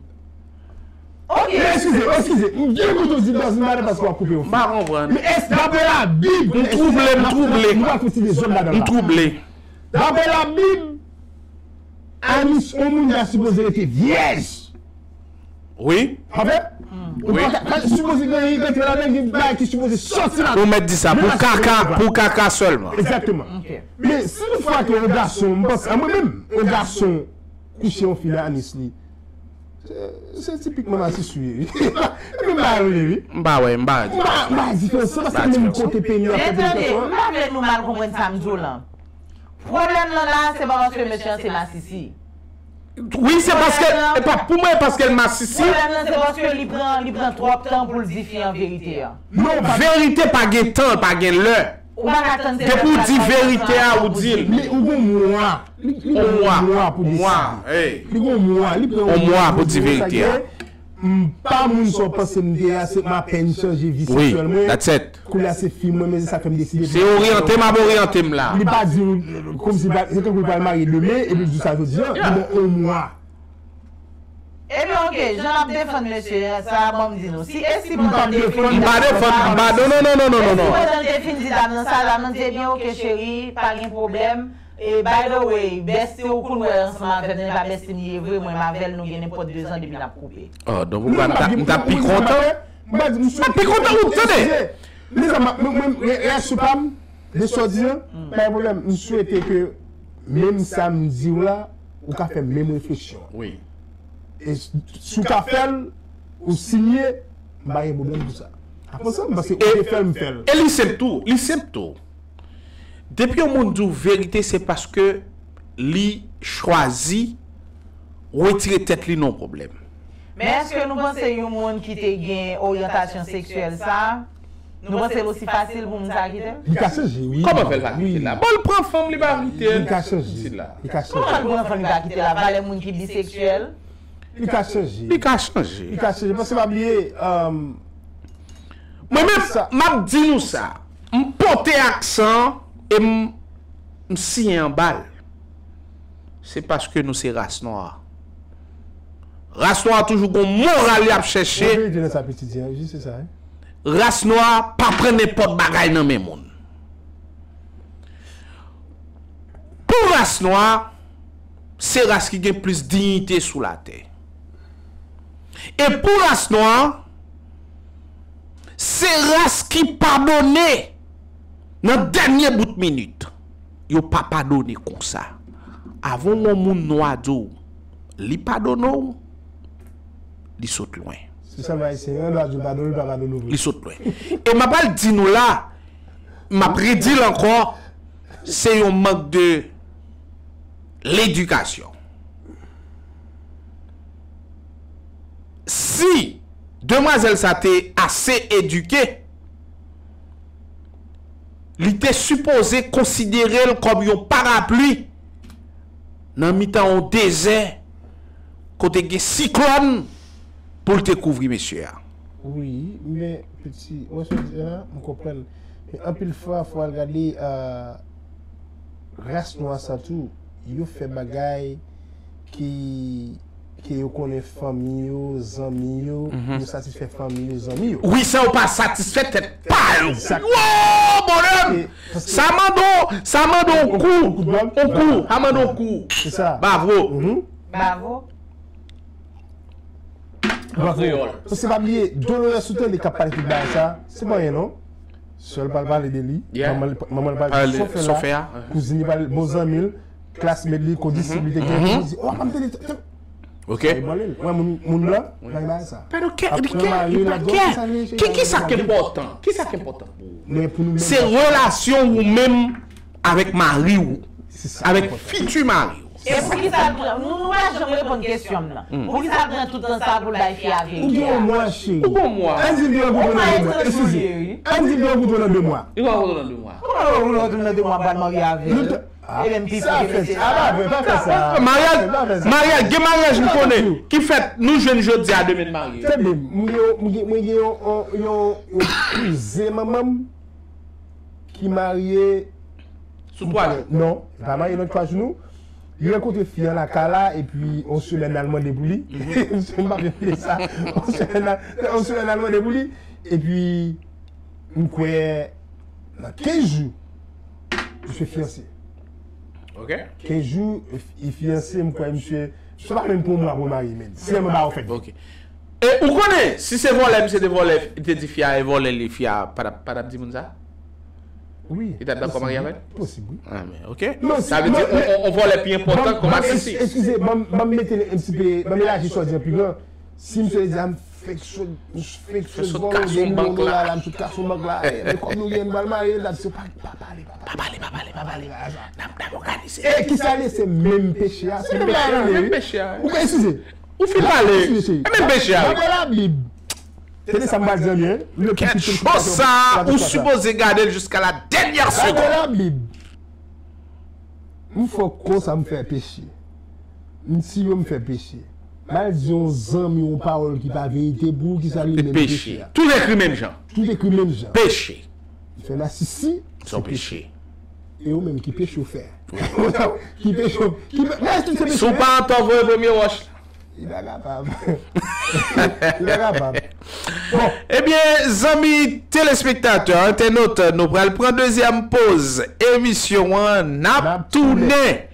Ok. Men eskize, eskize, m gen kote w di doesn't matter paske w ap koupe yon M fi. pa konprann. Men èske dapre Labib, M twouble, m twouble. Nou pa fouti dezòd ladan M la. twouble. Dapre Labib, anis yon moun ta sipoze rete vyèj. Wi. Pa vre? Ou Wi. pa ka- ka sipoze gen rete ladan gen bagay ki sipoze sòti ladan. Ou mèt di sa pou kaka, pou kaka sèlman. Egzakteman. Ok. Men si yon fwa ke yon gason, m panse, an mwen menm, yon gason kouche yon fi nan anis li, se, se tipikman masisi wi. Epi m pa rele wi. M pa wè, m pa di. M pa, m pa di fè sa, paske menm kote peni an Men fè tande, peni m pa vle nou mal konprann sa m di w lan. Pwoblèm nan la, se pa paske mesye an se masisi. Wi, se paske, e pa pou mwen, e paske l masisi. Pwoblèm nan, se paske li pran, li pran twòp tan pou l di fi an verite an. Non, verite pa gen tan, pa gen lè. Ou pa ka tann se Depi w di verite a, ou di l. Men ou gon mwa. Li li On gon mwa. mwa pou On mwa. deside. Hey. Li gon mwa, li pran On mwa pou di verite a. M pa moun sa w panse m te a, se m apèn chanje vi Wi, seksyèl mwen. That's it. Koulye a se fi mwen, men se sa k fè m deside. Se oryante m ap oryante m la. Li pa di kòmsi se tankou li pral marye demen, epi l di sa jodi an, li bon on mwa. Ebyen, ok, jan n ap defann mesye sa, ban m di nou. Si Esti M pa defann. M pa defann, m pa, non, non, non, non, non, non, Esti non. Pandan l te fin di dam nan sa, dam nan di, ebyen, ok, cheri, pa gen pwoblèm. E, by the way, bèsti ou konn wè ansanm avè m, se pa bèsti m li ye vre, mwen m avè l, nou gen nenpòt de zan depi n ap koupe. Oh, donk ou pa, m ta, m ta pi kontan. M pa di, m Pi kontan ou tande. Mezanmi, mwen, mwen, reyaksyon pa m, de sa w di an, pa gen pwoblèm. M swete ke menm sa m di w la, ou ka fè menm refleksyon an. Wi. E si w ka fè l, ou sinye, m pa gen pwoblèm pou sa. Apre sa, m panse ou te fè l, m fè l. E li senp tou, li senp tou. Depi yon moun di w verite, se paske li chwazi retire tèt li nan yon pwoblèm. Men èske nou panse yon moun ki te gen oryantasyon seksyèl sa, nou panse l osi fasil pou moun sa kite l? Li ka chanje, wi. Kòman fè l pa kite l la? Bon, l pran fanm, li pa kite l. Li ka chanje. Kite l la. Li ka Kòman l chanje. pran fanm li pa kite l la? Valè moun ki biseksyèl? Li ka chanje. Li ka chanje. Li ka chanje. Paske pa bliye, um, Mwen menm, Sa- m ap di nou sa. M pote aksan e m, m siyen anba l. Se paske nou se ras nwa. Ras nwa toujou gon moral y ap chèche. Gen verite nan sa piti di an, wi, se sa, wi. Ras nwa pa pran nenpòt bagay nan men moun. Pou ras nwa, se ras ki gen plis diyite sou latè. E pou ras nwa, se ras ki padone nan dènye bout minit. Yo pa padone konsa. Avan w wè yon moun nwa di w li padone w, li sot lwen. Se sèlman Ayisyen, yon dwa di w padone, li pa padone w vre. Li sot lwen. E m ap al di nou la, m ap redi l ankò, se yon mank de ledikasyon. Si demwazèl sa te ase edike, li te sipoze konsidere l kòm yon parapli nan mitan yon dezè kote gen siklòn pou l te kouvri mesye a. Wi, men piti, wè sa w di a, m konprann. Men anpil fwa, fò w al gade, euh, ras nwa sa tou, yo fè bagay ki, ke yo konnen fanmi yo, zanmi yo, yo satisfè fanmi yo, zanmi yo. Wi, sa yo pa satisfè tèt pa yo. Egzakteman. Wo, bonè! Sa mande w, sa mande w kou, yon kou, sa mande w kou. Se sa. Bravo. Bravo. An kreyòl. Paske pa bliye, Dolores ou tande k ap pale tout bagay sa, se pa anyen non. Sè l pral pale de li, manman l pral pale de sòfè la, kouzin li pral, bon zanmi l, klasmèt li, kondisip li te gen, li di, oh, pa m tande. Ok. Sa ebranle l. Wè moun, moun blan, bay bagay sa. Padon, kè, kè, kè, kè, ki, ki sa k enpòtan? Ki sa k enpòtan pou ou? Se relasyon ou menm avèk mari w, avèk fiti mari w. E poukisa l pran, nou, nou pa janm reponn kesyon m nan. Poukisa l pran tout tan sa pou l bay fi a verite a? Ou gen yon mwa, cheri. Ou gen yon mwa. Ann di l gen yon kouto nan de mwa. Eskize. Ann di l gen yon kouto nan de mwa. Li gen yon kouto nan de mwa. Kòman yon kouto nan de mwa pral marye avè l? E menm pi sa fèt. A pa vre, pa fè sa. Maryaj, maryaj, gen maryaj m konnen ki fèt, nou jwenn jodi a, demen marye. Tande m, mwen gen, mwen gen, mwen gen yon, yon, yon, yon kouzen manman m ki marye sou twa jou. Non, li pa marye nan twa jou non. Li rankontre fi an lakay la, epi yon semèn al mande pou li. M pa vle sa. Yon semèn al, yon semèn al mande pou li. Epi, m kwè, nan kenz jou, misye fiyanse. Ok. Kenz jou, li fiyanse, m kwè misye, misye pa menm pran yon mwa pou l marye, men. Sèlman ba yo fèt. Ok. E ou konnen, si se vòlè, misye te vòlè, te di fi a e vòlè li, fi a pa t ap, pa t ap di moun sa? Wi. Li t ap dakò marye avè l? Posib, wi. Ah, men, ok. Sa vle di, on, on, on vòlè pi enpòtan kòm asisi. Eskize, ban m, ban m mete l yon ti pe, ban m elaji sa w di an pi gran. Si misye di a, m fèk sot, m fèk sot vòlè de milyon dola la, m sot kase yon bank la, e, men kòm nou gen, nou pral marye, l ap di, pa, pa pale, pa pale, pa pale, pa pale, n ap, n ap òganize. E kisa l ye, se menm peche a, se menm peche a, wi. Ou ka eskize. Ou fin pale. E menm peche a, wi. Daprè Labib. Tande sa m pral di an byen. Kèt cho sa, ou sipoze gade l jiska la dènyè segonn. Daprè Labib. M fè w konsa m fè peche. M tiye w m fè peche. M al di yon zanmi w yon pawòl ki pa verite pou ou, kisa li menm peche a? Tout ekri menm jan. Tout ekri menm jan. Peche. Fè masisi, se peche. E ou menm ki peche w fè? Ki peche w, ki pe-, men tout se peche. Si w pa antò, voye premye wòch la. Li pa kapab. Li pa kapab. Bon. Ebyen, zanmi telespektatè, entènot, nou pral pran dezyèm poz emisyon an. N ap tounen.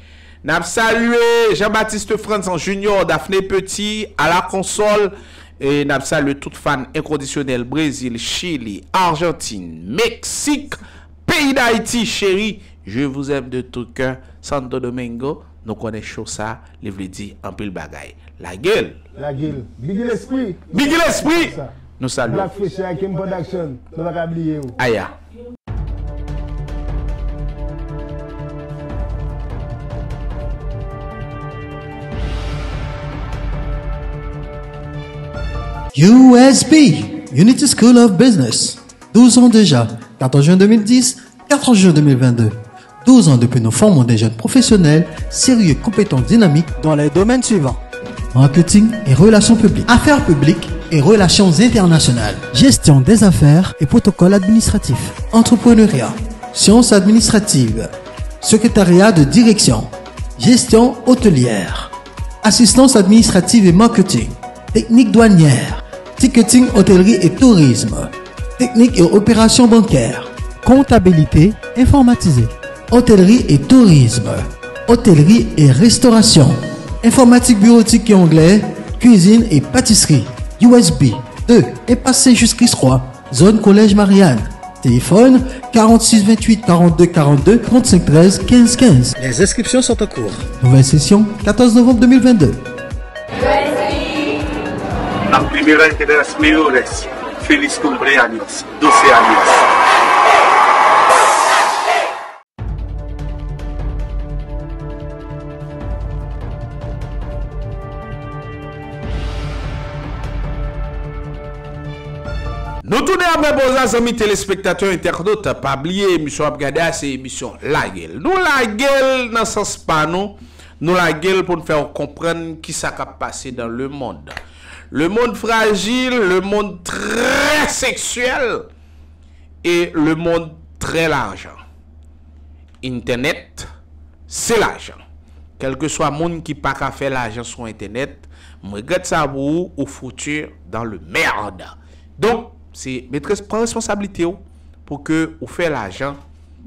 N ap salye Jean-Baptiste Frantz Junior, Daphné Petit, à la console. E n ap salye tout fan enkondisyonèl Brezil, Chili, Arjantin, Meksik, peyi Dayiti, cheri, je vous aime de tout cœur, Santo Domingo. Nou konnen cho sa, li vle di anpil bagay. Lage l! Lage l! Biggie Lespri! Biggie Lespri! Nou salye w. Black Fresh, Kim Production, nou pa ka bliye w. Aya. U S B, Unity School of Business. Douze ans déjà, quatorze juin deux mille dix, quatorze juin deux mille vingt-deux. Douze ans depuis nous formons des jeunes professionnels sérieux, compétents, dynamiques dans les domaines suivants. Marketing et relations publiques, affaires publiques et relations internationales, gestion des affaires et protocole administratif, entrepreneuriat, sciences administratives, secrétariat de direction, gestion hôtelière, assistance administrative et marketing, technique douanière, ticketing hôtellerie et tourisme, technique et opérations bancaires, comptabilité informatisée, hôtellerie et tourisme, Hôtellerie et restauration. Informatique bureautique et anglais, cuisine et pâtisserie. U S B deux et passé jusqu'Is trois, zone Collège Marianne. Téléphone quarante-six vingt-huit quarante-deux quarante-deux trente-cinq treize quinze quinze. Les inscriptions sont en cours. Nouvelle session, quatorze novembre deux mille vingt-deux. Las primeras y tres mejores. Feliz cumpleaños, doce años. Nou tounen apre poz la, zanmi telespektatè, entènot, pa bliye emisyon w ap gade a se emisyon Lage l. Nou lage l nan sans pa nou, nou lage l pou n fè w konprann kisa k ap pase dans le monde. Le monde fragile, le monde très sexuel et le monde très lajan. Entènèt, se lajan. Kèlkeswa moun ki pa ka fè lajan sou entènèt, m regrèt sa pou ou, ou foutu dans le merde. Donk, se mete, pran responsablite w pou ke ou fè lajan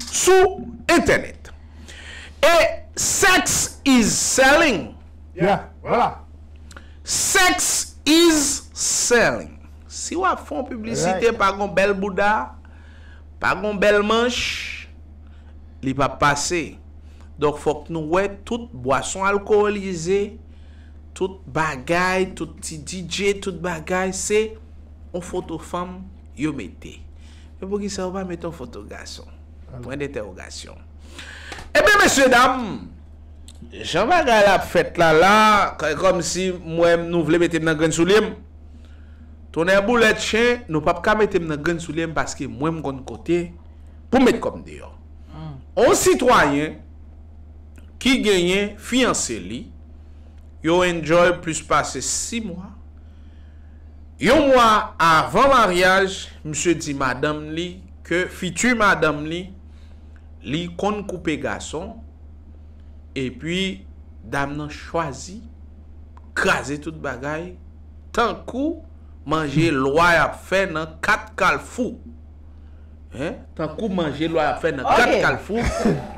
sou entènèt. E sex is selling. Yeah, voilà. Sex is selling. Si w ap fè yon piblisite, right, pa gon bèl bouda, pa gon bèl manch, li p ap pase. Donk, fòk nou wè tout bwason alkolize, tout bagay, tout ti D J, tout bagay, se yon foto fanm yo mete. Men poukisa yo pa mete yon foto gason? Pwen dentèwogasyon. Ebyen, mesye dam, jan bagay la ap fèt la, la, k-, kòmsi m wè nou vle mete m nan grenn soulye m. Tonnè boulèt chen, nou p ap ka mete m nan grenn soulye m paske mwen m konn kote pou m met kò m deyò. On sitwayen ki genyen fiyanse li, yo enjoy plis pase sis mwa. Yon mwa avan maryaj, misye di madanm li ke fiti madanm li, li konn koupe gason, epi dam nan chwazi kraze tout bagay, tankou manje lwa y ap fè nan kat kalfou. Hein? Tankou manje lwa y ap fè nan kat kalfou.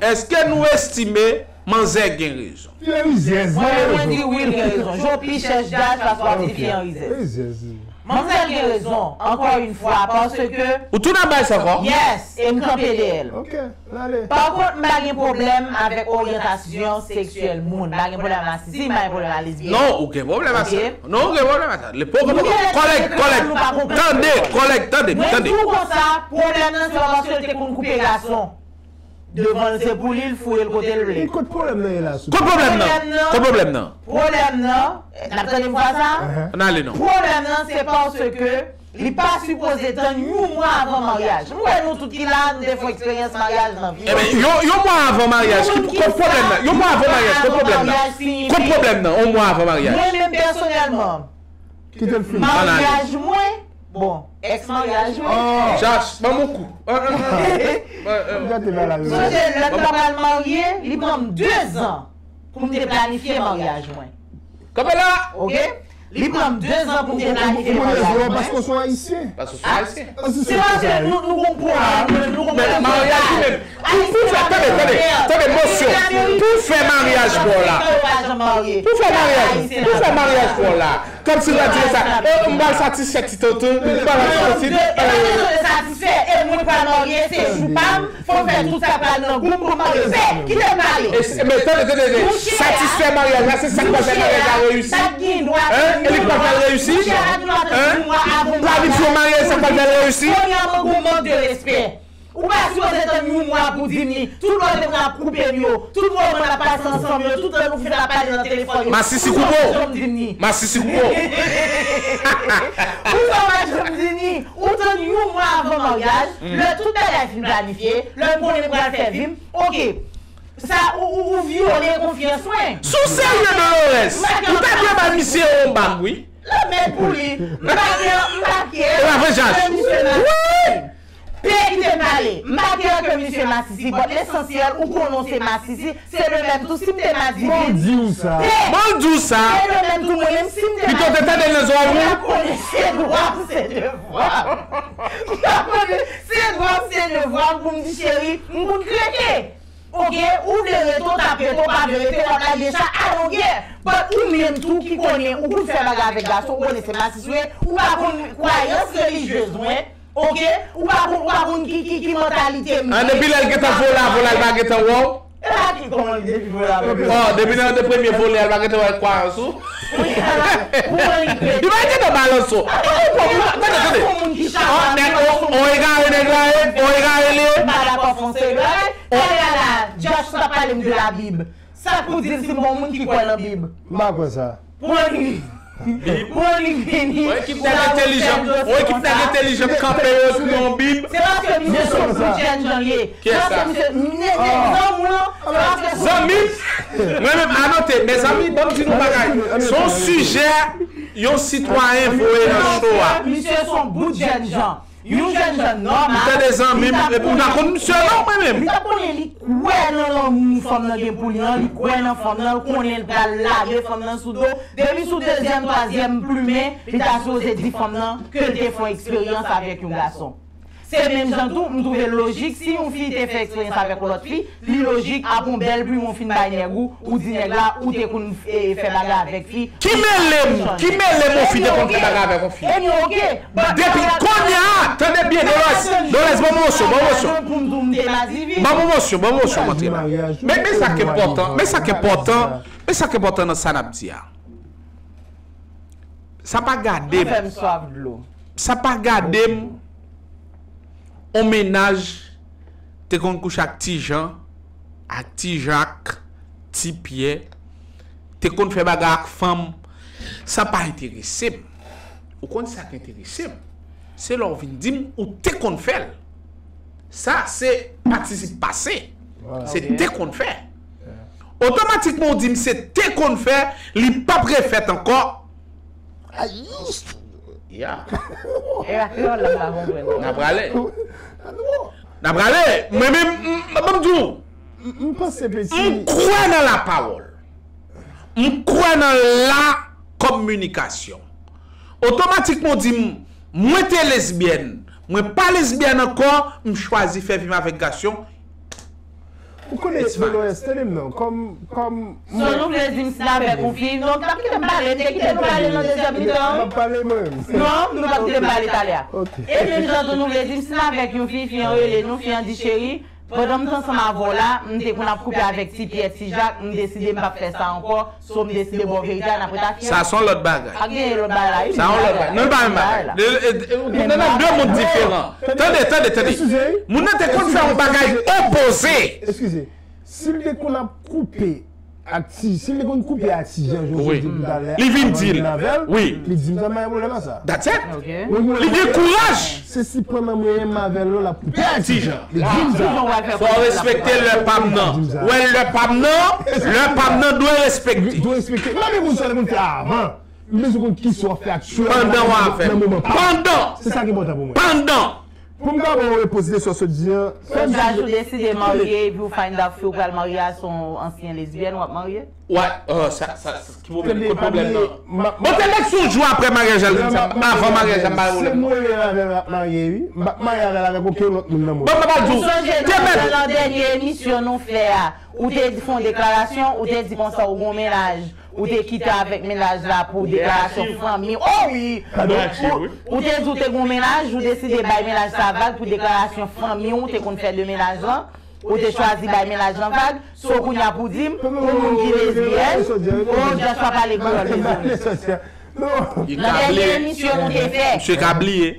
Èske nou estime manzè gen rezon? Fye rizèz. Mwen, mwen di wi, l gen rezon. Jan w pi chèch daj, paske w ap di fye an rizèz. Manzè gen rezon, encore une fois, paske... Ou tou nan bay sa ankò? Yes, e m kanpe dèyè l. Ok, n ale. Pa kont, m pa gen pwoblèm avèk oryantasyon seksyèl moun. M pa gen pwoblèm a masisi, m pa gen pwoblèm a lesbyèn. Non, ou gen pwoblèm a sa. Ok? Non, ou gen pwoblèm a sa. Kòlèg, kòlèg, tande, kòlèg, tande, tande. Mwen di w konsa, pwoblèm nan se pa paske l te konn koupe gason. Devan l se pou li, l foure l kote l vle. E kot pwoblèm nan ye la, souple? Kot pwoblèm nan? Kot pwoblèm nan? Pwoblèm nan, n ap tande m fwa sa? N ale non. Pwoblèm nan se paske li pa sipoze tann yon mwa avan maryaj. M kwè nou tout ki la, nou te fè eksperyans maryaj nan vi nou. Ebyen, yon, yon mwa avan maryaj, ki, kot pwoblèm nan? Yon mwa avan maryaj, kot pwoblèm nan? Kot pwoblèm nan? Yon mwa avan maryaj. Mwen menm pèsonèlman, Kite l fini. Maryaj mwen, bon, èks maryaj mwen. Chach, ban m yon kou. Gate bagay yo. Sonje, lè m t ap pral marye, li pran m de zan pou m te planifye maryaj mwen. Kanpe la! Ok? Li pran m de zan pou m te planifye maryaj mwen. Paske w se yon ayisyen. Paske w se yon ayisyen. Se paske nou, nou gon pwoblèm, nou gon pwoblèm. Maryaj li menm. Pou, pou fè, tande, tande, tande, mosyon. Pou fè maryaj pa w la. Pou fè maryaj, pou fè maryaj pa w la. Kòmsi w ta di sa, e, m pral satisfè ti tonton, m pral satisfè ti, e, satisfè, e mwen pral marye, se jou pa m, fò m fè tout sa k pral nan gou m pou m marye. Kite m pale. E, men tande, tande, tande. Satisfè maryaj la, se sa k pral fè maryaj la reyisi. Hein? E li k pral fè l reyisi? Hein? Planifye maryaj, sa k pral fè l reyisi? Premyèman, gon mank de respè. Ou pa sipoze tann yon mwa pou di m li. Tout lè w te konn ap koupe m yo, tout moman n ap pase ansanm yo, tout lè nou fin ap pale nan telefòn yo, masisi koupe w. Ou pa janm di m li. Masisi koupe w. Ou pa janm di m li. Ou tann yon mwa avan maryaj, lè tout bagay fin planifye, lè m konnen m pral fè vi m, ok. Sa, ou, ou, ou vyole konfyans mwen. Si w serye, Dolores, ou ta dwe bay misye yon bag, wi. Lanmèd pou li. M pa gen, m pa gen. E pa vre, Jaj? Wi! Pè, kite m pale. M pa kè ke misye masisi, but lesansyèl, ou konnen w se masisi, se le menm tou. Si m te madiven, bon, di w sa. Bon, di w sa. Se le menm tou, mwen menm, si m te madiven, pito te tande nan zòrèy ou. M pa konnen se dwa m, se devwa m. M pa konnen se dwa m, se devwa m pou m di cheri, m konn kreke. Ok, ou vle rete, w t ap rete, w pa vle rete, w ap lage chat, I don't care. But ou menm tou ki konnen, ou konn fè bagay avèk gason, ou konnen se masis ou ye, ou pa konn kwayans relijyez mwen, ok? Ou pa konn, ou pa konn ki, ki, ki mantalite m. An, depi lè l gentan vole avè w la, l pa gentan wè w? E pa ki kòman li depi vole avè w? Oh, depi nan de premye vole a, l pa gentan wè kwayans ou? Kouman li fè? Li pa gentan balanse w. Tande, tande. Yon moun ki chak... Oh, nèg, oh, oh, egare, nèg la ye, oh, egare li ye. M pa dakò fon seri bagay. Talè a la, Josh t ap pale m de Labib. Sa k pou di l si m pa yon moun ki kwè nan Bib? M pa kwè sa. Pou li, pou li vini. Yon ekip nèg entèlijan, yon ekip nèg entèlijan kanpe yo sou yon Bib. Se paske misye se yon bout jènjan li ye. Se paske misye, nèg zanmi w lan, se paske... Zanmi m? Mwen menm, anote, mezanmi, ban m di nou bagay. Se yon sijè yon sitwayen voye nan cho a. Misye se yon bout jènjan. Yon jènjan nòmal. M tande zanmi m, epi m pa konn misye non, mwen menm. Li t ap konnen li kwè nan lanmou fanm nan gen pou li an, li kwè nan fanm nan, l konnen l pral lage fanm nan sou do. Depi sou dezyèm, twazyèm plimen, li ta sipoze di fanm nan ke l te fè yon eksperyans avèk yon gason. Se menm jan tou, m twouve l lojik, si yon fi te fè eksperyans avèk yon lòt fi, li lojik, apre yon bèl plimen w fin bay nèg ou, ou di nèg la, ou te konn, e, fè bagay avèk fi. Ki mele m? Ki mele m yon fi te konn fè bagay avèk yon fi? Depi kounye a, tande byen, Dolores, Dolores, ban m yon mosyon, ban m yon mosyon. Ban m yon mosyon, ban m yon mosyon, m antre la. Men, men sa k enpòtan, men sa k enpòtan, men sa k enpòtan nan sa n ap di a. Sa pa gade m. Sa pa gade m. On mennaj te konn kouche ak Ti Jan, ak Ti Jak, Ti Pyè, te konn fè bagay ak fanm. Sa pa enterese m. Ou konn sa k enterese m? Se lè w vin di m ou te konn fè l. Sa se patisip pase. Se te konn fè. Otomatikman ou di m se te konn fè, li p ap refèt ankò. I used to do it. Yeah. E a kreyòl la m pa konprann. N a prale. N a prale. Mwen menm, m, m, ban m di w. M, m panse peti. M kwè nan lapawòl. M kwè nan la kominikasyon. Otomatikman w di m, mwen te lesbyèn, mwen pa lesbyèn ankò, m chwazi fè vi m avèk gason. Ou konnen, Dolores, tande m non, kòm, kòm... So, nou vle di m si n avèk yon fi, non, m t ap kite m pale, m te kite nou pale nan dezyèm mitan an. M ap pale mwen menm. Non, nou p ap kite m pale talè a. E menm jan tou nou vle di m si n avèk yon fi, fi an rele nou, fi an di cheri, pandan m t ansanm avè w la, m te konn ap koupe avèk Ti Pyè, Ti Jak, m deside m p ap fè sa ankò. So, m deside ba w verite a, n ap ret ak fi an. Sa se yon lòt bagay. Pa gen lòt bagay la, wi. Sa se yon lòt bagay. Non, li pa menm bagay. Ou nan de mond diferan. Tande, tande, tande. Moun nan te konn fè yon bagay opoze. Eskize. Si l te konn ap koupe ak Ti, si l te konn koupe ak Ti Jan, jan w di talè a, li vin di l. Wi. Li di m sa, m pa gen pwoblèm ak sa. That's it. Li gen kouraj. Se si pandan mwen renmen avè l, l ap koupe ak Ti Jan. Li di m sa. Fò w respekte lè pa m nan. Wè, lè pa m nan, lè pa m nan dwe respekte. Dwe respekte. Mande moun sa l konn fè avan. M bezwen konn kisa w ap fè aktyèlman nan moman pa w. Pandan. Se sa ki enpòtan pou mwen. Pandan. Pou m ka ba w repons de sa w sot di an. Sot di a, si w deside marye, epi w find out fi w pral marye a se yon ansyen lesbyèn, w ap marye? Wè, oh, sa, sa, sa, ki pwoblèm, kot pwoblèm nan? Bon, te nèg sou jou apre maryaj la, li di sa, avan maryaj la, m pa gen pwoblèm. Si m renmen avè l, m ap marye, wi. M p ap marye avè l avèk okenn lòt moun nan mond. Bon, m ap di w, te mèt. Ou sonje nan dènye emisyon nou fè a, ou te fè yon deklarasyon, ou te di konsa ou gon mennaj, ou te kite avèk mennaj la pou deklarasyon fanmi w. Oh wi! Ou, ou te di w te gon mennaj, ou deside bay mennaj sa vag pou deklarasyon fanmi w, ou te konn fè de mennaj lan. Ou te chwazi bay mennaj lan vag, so kounye a pou di m, ou moun ki lesbyèn, oh, Josh pa pale kreyòl, mezanmi. Nan dènye emisyon nou te fè. Misye ka bliye.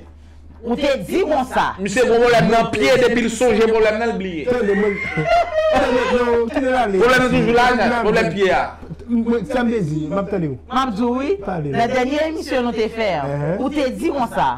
Ou te di konsa. Misye gon pwoblèm nan pye, depi l sonje pwoblèm nan, l bliye. Tande, mwen, tande, non, kite l ale. Pwoblèm nan toujou la, Josh, pwoblèm pye a. Mwen, sa m te di, m ap tande w. M ap di w, wi. Nan dènye emisyon nou te fè an, ou te di konsa.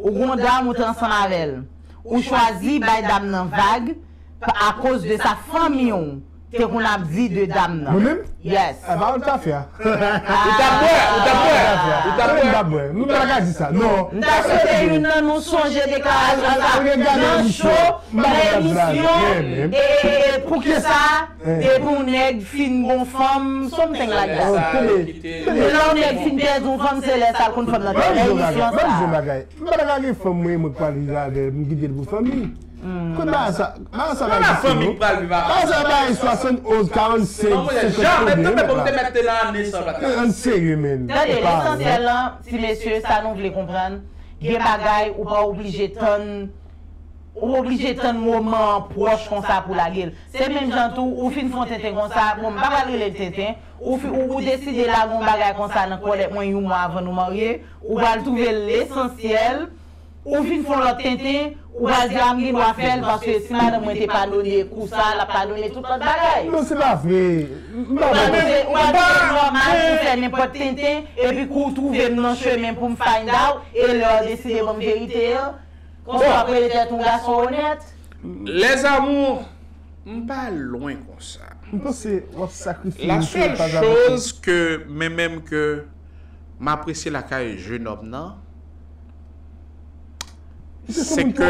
Ou gon dam, ou te ansanm avè l. Ou chwazi bay dam nan vag, akoz de sa, fanmi w te konn ap di de dam nan. Mwen menm? Yes. A, pawòl ta fè a. Ou t ap bwè, ou t ap bwè, ou t ap bwè. Mwen m t ap bwè. Nou pa ka di sa, non. M ta swete youn nan nou sonje deklarasyon sa nan cho, nan emisyon, e, e, e, poukisa, depi yon nèg fin gon fanm, something like that. Lè yon nèg fin pèdi yon fanm, se lè sa l konn fanm nan te nan emisyon sa. M pa ta ka gen fanm mwen, mwen k pral viv avè l, m kite l pou fanmi. Kote bagay sa, bagay sa pa egziste non. Bagay sa pa egziste, swasann onz, karannsenk, senkant, konbyen, men pa. An serye, men. Tande, lesansyèl lan, ti mesye, sa nou vle konprann, gen bagay ou pa oblije tann, ou oblije tann moman an pwòch konsa pou lage l. Se menm jan tou, ou fin fè yon tenten konsa, bon, m pa pral rele l tenten, ou, fi- ou, ou deside lage yon bagay konsa nan kòlèt mwen yon mwa avan nou marye, ou pral twouve l lesansyèl, ou fin fè yon lòt tenten, ou pral di, a, m gen dwa fè l, paske si madanm mwen te padone kou sa, l ap padone tout lòt bagay. Non, se pa vre. M pa Ou pral twouve, ou pral twouve l nòmal pou fè nenpòt tenten, epi kou w twouve m nan chemen pou m find out, e lè w deside ban m verite an, konsa w ap rele tèt ou gason onèt. Les amours, m pa lwen konsa. M panse w ap sakrifye. La seule chose que, men menm ke m apresye lakay jenòm nan, se ke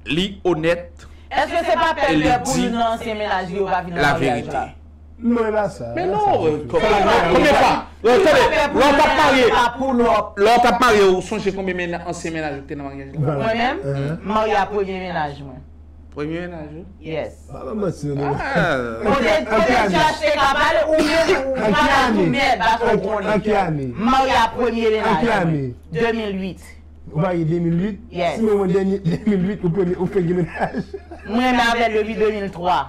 li onèt. Èske se pa pè lè pou youn nan ansyen mennaj li yo pa vin nan maryaj la? Non, e pa sa. Men non, konbyen fwa? Tande, lè w t ap marye, lè w t ap marye, ou sonje konbyen men- ansyen mennaj ou te nan maryaj la? Mwen menm, m marye a premye mennaj mwen. Premye mennaj ou? Yes. Pa ban manti non. Kote, kote T H T ka pale, ou menm, ou pa ka tou nèt, paske ou konnen. An ki ane? M marye a premye mennaj mwen. An ki ane? De mil uit. Ou marye de mil uit? Yes. Si mwen, mwen dènye de mil uit, ou premye, ou fenk gen mennaj? Mwen renmen avè l depi de mil twa.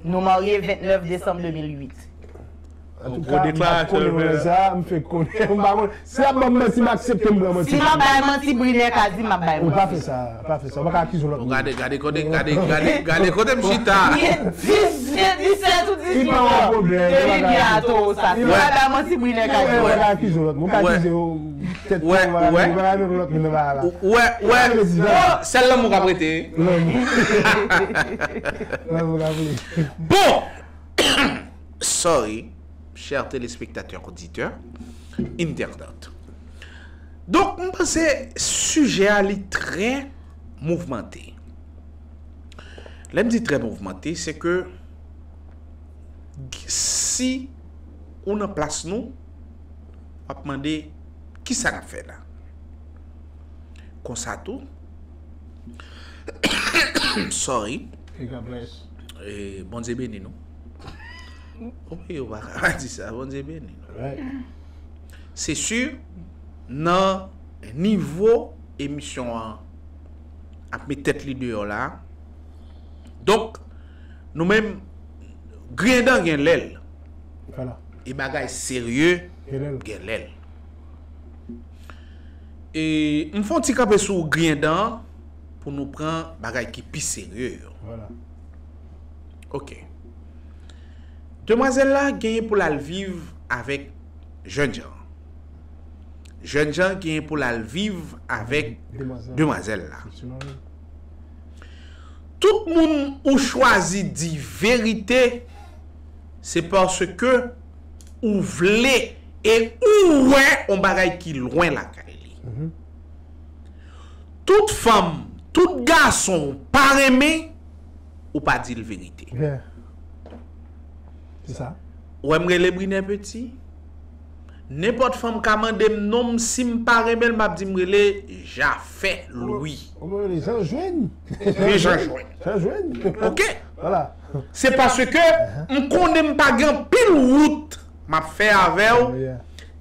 Nou marye vennèf desanm de mil uit. Antouka, m pa t konnen bagay sa, m fenk konnen, m pa konnen. Si l ap ban m manti, m aksepte m pran manti. Si m ap bay manti, Brinè ka di m ap bay manti. Ou pa fè sa, pa fè sa. Ou pa ka akize yon lòt moun. Gade, gade kote, gade, gade, gade kote m chita. Li gen dizuit, disèt ou dizuit mwa. Depi byen a towo sa. Si m ap bay manti, Brinè ka di. Ou pa ka akize yon lòt moun. Ou ka akize yo tèt ou, ou pa ka mete lòt moun nan bagay la. Ou wè, ou wè. Sèl lanmou k ap rete. Lanmou. Lanmou k ap rete. Bon! Sorry, chè telespektatè, oditè, entènot. Donk, m panse sijè a li trè mouvmante. Lè m di trè mouvmante, se ke si ou nan plas nou, w ap mande, "Kisa n ap fè la?" Konsa tou, sorry. E, Bondye beni nou. Wi, ou pa ka di sa, Bondye beni nou. Se si, nan nivo emisyon an ap met tèt li deyò la. Donk, nou menm, griyen dan gen lè l. E bagay serye gen lè l. E m fè yon ti kanpe sou griyen dan an pou nou pran bagay ki pi serye yo. Ok. Demwazèl la genyen pou l al viv avèk jènjan. Jènjan genyen pou l al viv avèk demwazèl la. Tout moun ou chwazi di verite, se paske ou vle e ou wè yon bagay ki lwen lakay li. Tout fanm, tout gason ou pa renmen, ou pa di l verite. Ou wè m rele Brinè Peti? Nenpòt fanm ka mande m non m, si m pa renmen l, m ap di m rele Jafè Lwi. Ou rele Jan Jwenn. Wi, Jan Jwenn. Jan Jwenn. Ok. Se paske m konnen m pa gen anpil wout m ap fè avè w.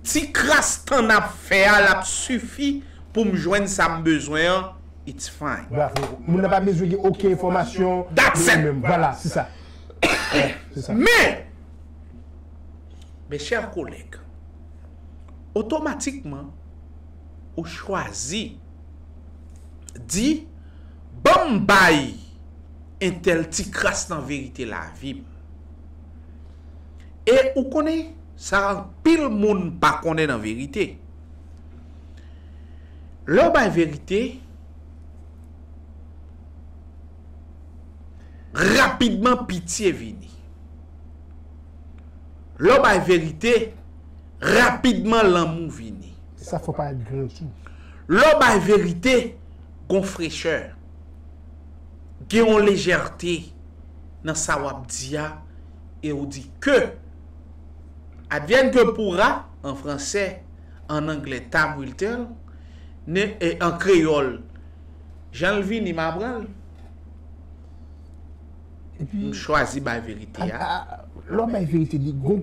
Ti kras tan n ap fè a, l ap sifi pou m jwenn sa m bezwen an. It's fine. Bravo. Moun nan pa bezwen gen okenn enfòmasyon de ou menm. Vwala, se sa. Men, mes chers collègues, otomatikman, ou chwazi di, "Ban m bay entèl ti kras nan verite lavi m." E ou konnen, sa anpil moun pa konnen nan verite. Lè w bay verite, rapidman pitye vini. Lè w bay verite, rapidman lanmou vini. Sa fè w parèt gran tou. Lè w bay verite, gon frechè, gen yon lejète nan sa w ap di a, e w di ke, advienne que pourra, an fransè, an anglè, time will tell, ne, e, an kreyòl, jan l vini, m a pran l. M chwazi bay verite a. Lè w bay verite, li gon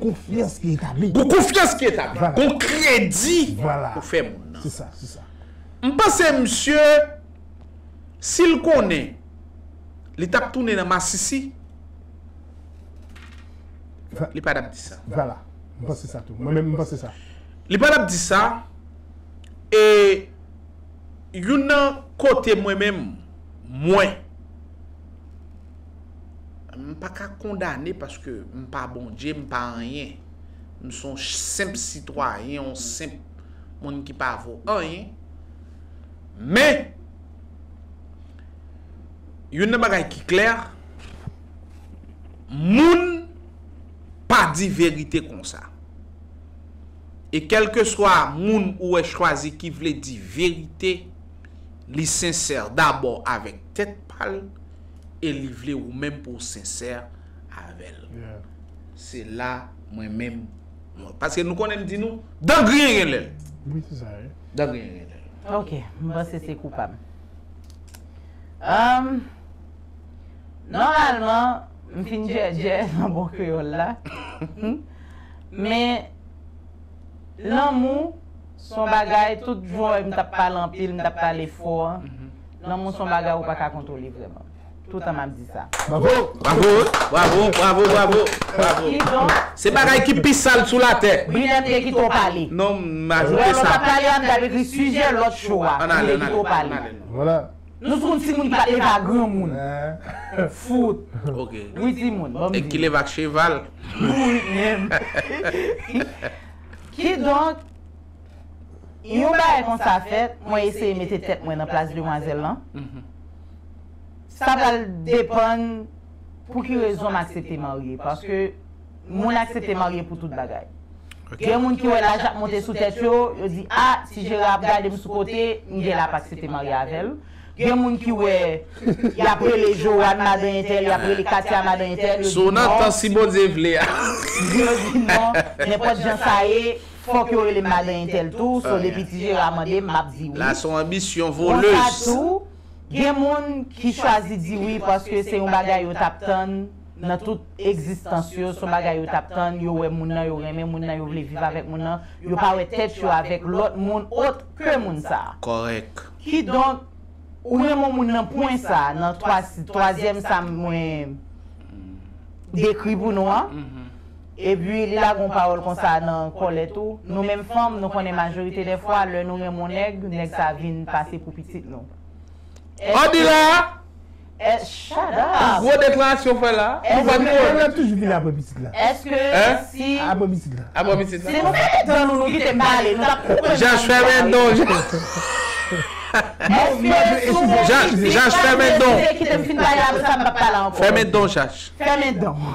konfyans ki etabli. Gon konfyans ki etabli. Gon kredi ou fè moun nan. M panse misye, si l konnen li t ap tounen nan masisi, li pa t ap di sa. Vwala. M panse sa tou. Mwen menm, m panse sa. Li pa t ap di sa. E youn nan kote mwen menm, mwen, m pa ka kondane paske m pa Bondye, m pa anyen. M se yon senp sitwayen, yon senp moun ki pa vo anyen. Men, youn nan bagay ki klè, moun pa di verite konsa. E kèlkeswa moun ou wè chwazi ki vle di verite, li sensè dabò avèk tèt pa l e li vle ou menm pou w sensè avè l. Se la mwen menm, paske nou konnen m di nou, dan griyen gen lè l. Wi, se sa, wi. Dan griyen gen lè l. Ok, m panse se koupab. Ahn, nòmalman, m fin djèdjè nan bon kreyòl la. Men, lanmou, se yon bagay, tout jou m t ap pale anpil, m t ap pale fò. Lanmou se yon bagay ou pa ka kontwole vrèman. Toutan m ap di sa. Bravo! Bravo, bravo, bravo, bravo, bravo. Kidonk, se bagay ki pi sal sou latè. Brillant te kite w pale. Non, m ajoute sa. Lè w t ap pale a, m t ap ekri sijè lòt show a. Ann ale, ann ale, ann ale. Vwala. Nou se yon timoun ki pa t leve ak granmoun. Fout. Ok. Wi, timoun. Bon, e ki leve ak cheval. Wi, menm. Kidonk, yon bagay konsa fèt, mwen eseye mete tèt mwen nan plas demwazèl lan. Sa pral depann pou ki rezon m aksepte marye. Paske moun aksepte marye pou tout bagay. Gen moun ki wè laj ap monte sou tèt yo, yo di, a, si Jera ap gade m sou kote, m gen la ap aksepte marye avè l. Gen moun ki wè, y ap rele Joanne madan entèl, y ap rele Katia madan entèl, yo di non. Si Bondye vle a. Yo di non, nenpòt jan sa ye, fòk yo rele m madan entèl tou, so depi Ti Jera mande m, m ap di wi. La se yon anbisyon volez. Konsa tou, gen moun ki chwazi di wi paske se yon bagay yo t ap tann nan tout egzistans yo, se yon bagay yo t ap tann, yo wè moun nan, yo renmen moun nan, yo vle viv avèk moun nan, yo pa wè tèt yo avèk lòt moun ot ke moun sa a. Kòrèk. Kidonk, ou renmen yon moun nan pwen sa a, nan twa, twazyèm sa mwen dekri pou nou an. Epi li lage yon pawòl konsa nan kòlèt ou. Nou menm fanm, nou konnen majorite dè fwa, lè nou renmen yon nèg, nèg sa vin pase pou pitit nou. Odila! Shut up! Gwo deklarasyon fè la. Nou pa t konn. L ap toujou vin apre pitit la. Èske si. Apre pitit la. Apre pitit la. Si nou fèmen dan nou, nou kite m pale, nou t ap koupe m. Jach, fèmen dan w. Èske si w gon pitit, Jach, fèmen dan w. Kite m fin pale, apre sa m p ap pale ankò. Fèmen dan w, Jach. Fèmen dan w.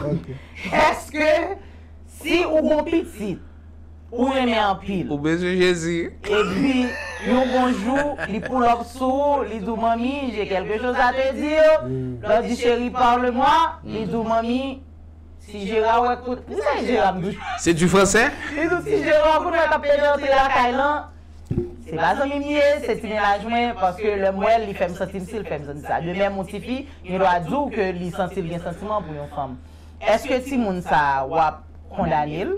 Èske si ou gon pitit, ou renmen anpil. Ou bezwen Jezi. Epi, yon bon jou, li pull up sou ou, li di w, manmi, j'ai quelque chose à te dire. Lè w di, chérie, parle-moi, li di w, manmi, si Jera wè kout, ki sa Jera m di? C'est du français? Li di w, si Jera wè kout mwen k ap penetre lakay lan, se pa zanmi m ye, se ti mennaj mwen, paske lè m wè l, li fè m santi m si, l fè m santi sa. De menm, yon tifi, gen dwa di w ke li santi l gen santiman pou yon fanm. Èske timoun sa a, w ap kondane l?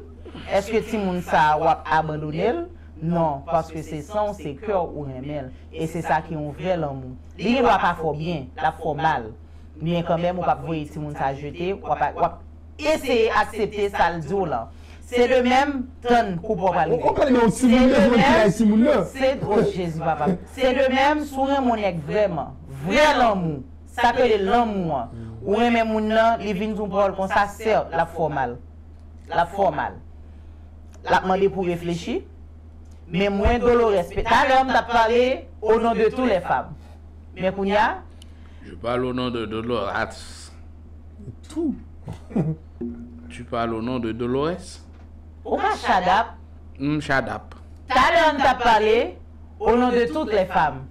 Èske timoun sa a, w ap abandone l? Non, paske se san w, se kè w, ou renmen l. E se sa ki yon vrè lanmou. Li gen dwa pa fè w byen, l ap fè w mal. Men kanmenm, ou p ap voye timoun sa a jete, w ap, w ap eseye aksepte sa l di w lan. Se de menm, tann koup w pral rive. Ou, ou pale de yon timoun, de yon timoun ki laj timoun nan. Se, o Jezi papa. Se de menm, si w renmen yon nèg vrèman, vrè lanmou, sa k rele lanmou an. Ou renmen moun nan, li vin di w yon pawòl konsa, sèt, l ap fè w mal. L ap fè w mal. L ap mande pou w reflechi. Men mwen, Dolores, pe-, talè m t ap pale au nom de toutes les femmes. Men kounye a, Je parle au nom de Dolores. Tou. Tu parles au nom de Dolores? Ou pa shadap. M shadap. Talè m t ap pale au nom de toutes les femmes.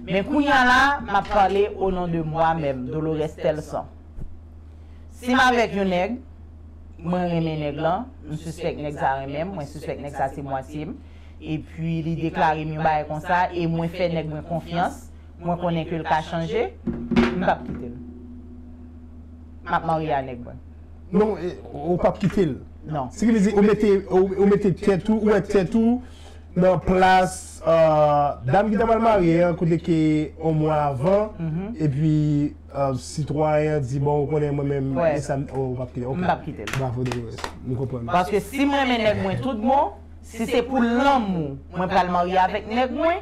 Men kounye a la, m ap pale au nom de moi-même, Dolores Telson. Si m avèk yon nèg, mwen renmen nèg lan, m sispèk nèg sa renmen m, mwen sispèk nèg sa se mwatye m, epi li deklare m yon bagay konsa, e mwen fè nèg mwen konfyans, mwen konnen ke l ka chanje, m p ap kite l. m ap marye a nèg mwen. Non, e, ou p ap kite l. Non. Se ki vle di, ou mete, ou, ou mete tèt ou, ou wè tèt ou nan plas euh, dam ki ta pral marye an, kote ke yon mwa avan, epi euh, sitwayen an di, bon, ou konnen mwen menm, Ouais. E sa, m- oh, ou p ap kite l. Ok. M p ap kite l. Bravo, Dolores. M konprann. Paske si m renmen nèg mwen tout bon, si se pou lanmou, mwen pral marye avèk nèg mwen.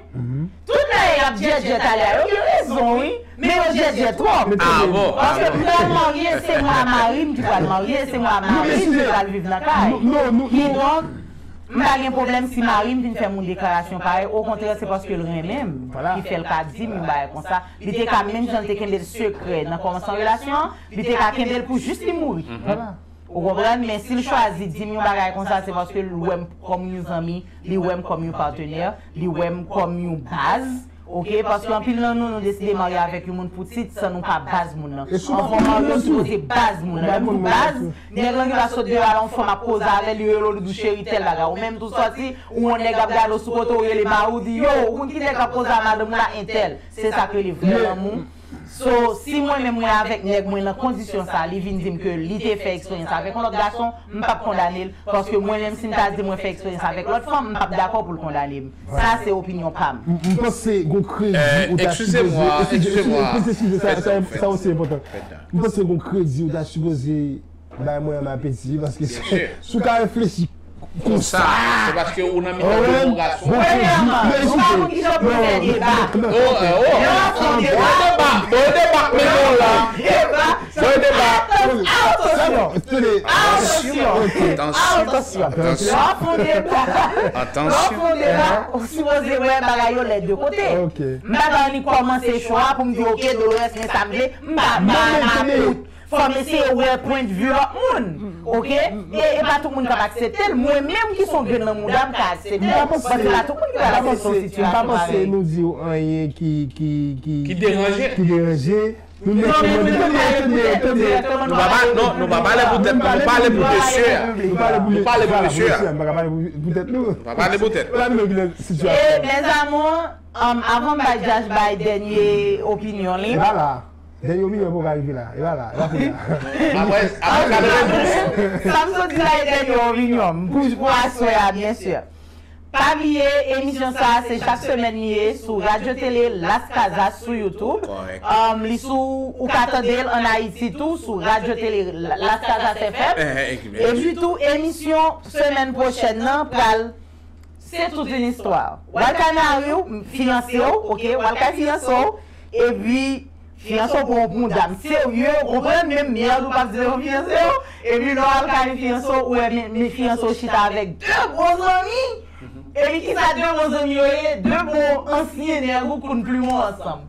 Tout nèg y ap djèdjè talè a, yo gen rezon, wi. Men yo djèdjè twòp. Ah bon? Paske m pral marye, se mwen a mari m ki pral marye, se mwen a mari m ki pral viv nan kay. Non, non, non. Kidonk, m pa gen pwoblèm si mari m vin fè m yon deklarasyon parèy. Okontrè, se paske l renmen m Voilà. ki fè l ka di m yon bagay konsa. Li te ka menm jan l te kenbe l sekrè nan kòmansman relasyon an, li te ka kenbe l pou jis li mouri. Voilà. Ou konprann? Men si l chwazi di m yon bagay konsa, se paske l wè m kòm yon zanmi, li wè m kòm yon patnè, li wè m kòm yon baz. Ok, paske anpil nan nou, nou deside marye avèk yon moun pou tit san nou pa baz moun nan. E sou Anvan marye, ou sipoze baz moun nan. Lè m di baz, nèg lan ki va sot deyò a la, yon fanm ap koze avè l, li rele w, li di w cheri tèl bagay. Ou menm tou sòti, ou yon nèg ap gade w sou kote, ou rele mari w, di yo, ou konn ki nèg ap koze a madanm ou la, entèl. Se sa k rele vrè lanmou. So, si mwen menm mwen avèk nèg mwen nan kondisyon sa, li vin di m ke li te fè eksperyans avèk yon lòt gason, m p ap kondane l, paske mwen menm si m ta di mwen fè eksperyans avèk lòt fanm, m p ap dakò pou l kondane m. Sa se opinyon pa m. M m panse gon kredi ou ta Excusez-moi, sipoze. Excusez-moi. Eskize, eskize, sa, Faites sa, donc, sa osi enpòtan. M panse gon kredi ou ta sipoze bay mwen an apeti paske Bien sûr. Si w ka reflechi Konsa, se paske ou nan mitan de bon gason. Premyèman, nou pa konn kijan pou fè deba. Oh, eh, oh. Lè w ap fè yon Bon deba, deba, bon deba, men nou la. deba, Bon deba. atann, atann, Tande, Atansyon, atann. atansyon. Lè w ap fè yon deba, lè w ap fè yon deba, ou sipoze wè bagay yo lè de kote. Ok. M pa ka annik kòmanse cho a pou m di, ok, Dolores, men sa m vle, m pa, m pa, m pa kout. Fò m eseye wè pwendvi lòt moun. Ok? E, e pa tout moun k ap aksepte l. Mwen menm ki se yon grenn nan mouda, m ka aksepte l. Paske pa tout moun ki pral aksepte yon sitiyasyon parèy. Nou di w anyen ki, ki, ki, Ki deranje. Ki deranje. Nou mèt Non, men nou tande, pale tande, tande. dirèkteman, Nou pa pale, non, nou pa pale pou tèt nou, nou pale pou mesye a. Nou pale pou Nou pale pou voilà, mesye a. Mesye a, m pa ka pale pou pou tèt nou. Nou pa pale pou tèt. Voilà, nou ki nan E, sitiyasyon. mes amours, um, avan m bay Jaj bay dènye opinyon li. E pa la. Dènye opinyon pou ka rive la. E pa la. E pa pou la. Apre, apre katreven pou san. Sa m sot di la e dènye opinyon m pou, pou aswè a, byen si. Pa bliye, emisyon sa a se chak semèn li ye sou Radyo Tele Las Casas sou YouTube. Correct. Um, li sou, ou ka tande l ann Ayiti tou sou Radyo Tele La- Las Casas F M. Eh, eh, eh, Epi tou, emisyon semèn pwochèn nan pral Se tout yon istwa. W al kay mari w, fiyanse w, ok, w al kay fiyanse w, epi fiyanse w pran yon dam serye, ou konprann, menm mèd ou p ap di devan fiyanse w, epi lè w al kay fiyanse w, ou wè men, men fiyanse w chita avèk de bon zanmi, epi kisa de bon zanmi yo ye? De bon ansyen nèg ou konn plimen ansanm.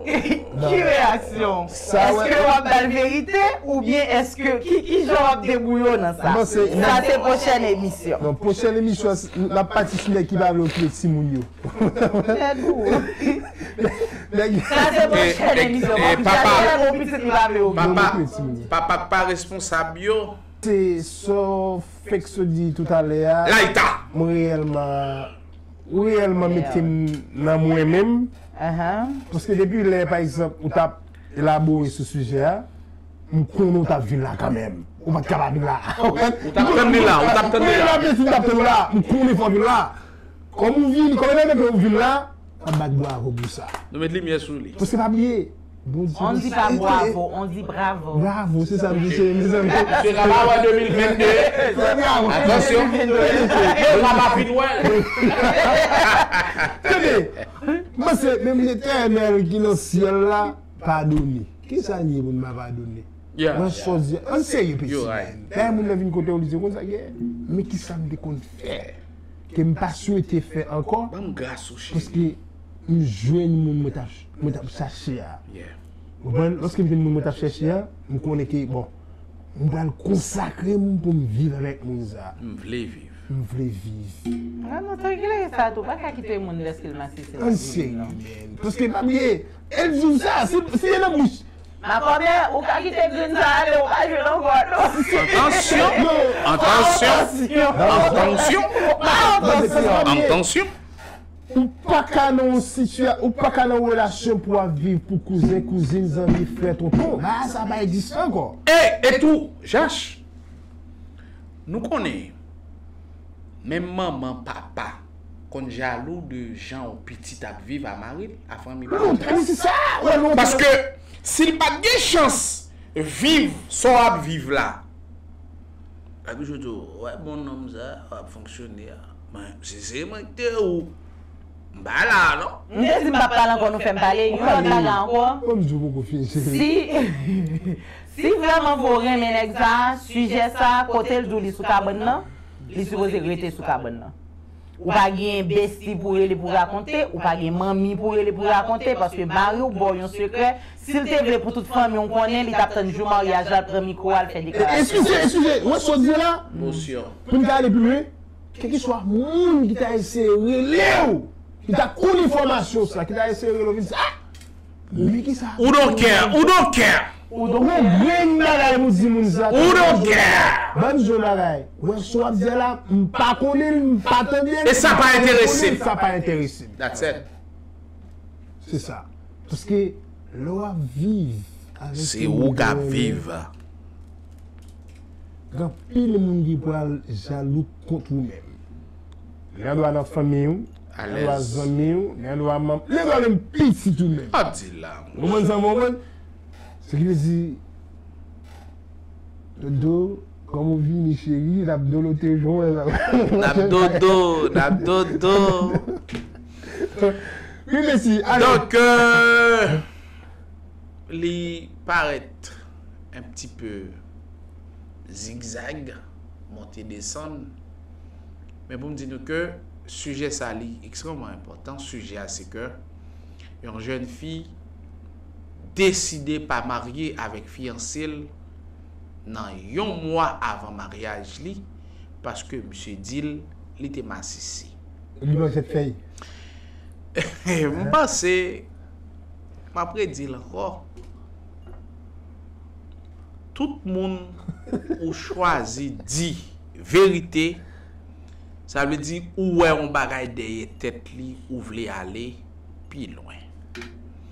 Ki reyaksyon? Èske w ap ba l verite oubyen èske ki, ki jan w ap debouye w nan sa? Sa se pwochèn emisyon. Non, pwochèn emisyon, n ap pati sou nèg ki pa vle okipe timoun yo. Sa se pwochèn emisyon. Papi Jacques gen yon pitit li pa vle okipe. Papa, papa k pa responsab yo. Se sa w fèk sot di toutalè a. Layta! Mwen reyèlman, ou reyèlman mete m nan mwen menm. Paske depi lè, pa egzanp, ou t ap elabore sou sijè a, m konnen ou t ap vin la kanmenm. Ou pa t ka pa vin la. Ou t ap tann li la, ou t ap tann li la. Mwen reyèlman mete m t ap tann ou la. M konnen fò w vin la. Kòm ou vin, kòm ou vin la, m ap bat bravo pou sa. Nou met limyè sou li. Paske pa bliye, Bondye. On dit pas bravo, on dit bravo. Bravo, se sa m di, se mezanmi. Se la pa wè de mil vennde. Atansyon. Yo pa pa fin wè. Tande, mwen se menm Letènèl ki nan syèl la, padone. Kisa n ye pou n pa padone? Mwen chwazi, ann serye pesi. Dayè moun nan vin kote w, li di, konn sa gen? Men kisa m te konn fè? Ke m pa swete fè ankò. Paske m jwenn moun mwen t ap, mwen t ap chache a. Ou konprann? Lòske m jwenn moun mwen t ap chache a, m konnen ke, bon, m pral konsakre m pou m viv avèk moun sa. M vle viv. M vle viv. An, non, tranquille sa tou. Pa ka kite moun lèske l masisi. Ann serye, man. Paske pa bliye, el di w sa, se, se nan bouch. Makomè, ou ka kite grenn sa ale, ou pa jwenn ankò, non. Atansyon, atansyon, atansyon, atansyon. Ou pa ka nan yon sitya, ou pa ka nan relasyon pou w ap viv pou kouzen, kouzin, zanmi, frè, tonton. Bagay sa pa egziste ankò. E, e tou, Jach, nou konnen, menm manman, papa, konn jalou de jan yon pitit ap viv a mari l, a fanmi pa l. Lontan, se sa, wè, lontan. Paske, si l pa t gen chans viv sa w ap viv la, Abijou tou, wè, bon nonm sa, w ap fonksyone a. Men, si se mwen ki te ou, m pa la, non. M te di m p ap pale ankò, nou fè m pale. Yon lòt bagay ankò. Bon, m di w poko fini, cheri. Si, si vrèman vre w renmen nèg sa, sijè sa, kote l di w li sou kabann nan, li sipoze rete sou kabann nan. Ou pa gen besti pou rele pou rakonte, ou pa gen manmi pou rele pou rakonte, paske mari w ba w yon sekrè, si l te vle pou tout fanmi w konnen, li t ap tann jou maryaj la, l pran mikwo a, l fè deklarasyon. Eskize, eskize, wè sa w di la? Pou n ka ale pi lwen, kèlkeswa moun ki ta eseye rele w, ki ta konn enfòmasyon sa, ki ta eseye rele w, vin di, ah! Ou don't care, ou don't care. Ou don't care. Ou don't care. Ou don't care. Ban m di w bagay. Wè, sa w ap di a la, m pa konnen l, m pa tande l, e sa pa enterese m. Sa pa enterese m. That's it. Se sa. Paske lè w ap viv avèk yon moun ki renmen, gen anpil moun ki pral jalou kont ou menm. Gen dwa nan fanmi w, gen dwa zanmi w, gen dwa manm, gen dwa menm pitit ou menm. Ap di la. Ou konprann sa mwen konprann? Se ki vle di, Dodo, kòm ou vini cheri, n ap dolote jan w wè la. N ap dodo, n ap dodo. Wi, mesi. Donk, euh, li parèt un petit peu zigzag, monte desann. Men pou m di nou ke sijè sa li ekstrèmman enpòtan. Sijè a se ke yon jèn fi deside pa marye avèk fiyanse l nan yon mwa avan maryaj li, paske misye di l li te masisi. Li manzè fèy. M panse, m ap redi l ankò. Tout moun ou chwazi di verite, sa vle di ou wè yon bagay dèyè tèt li, ou vle ale pi lwen.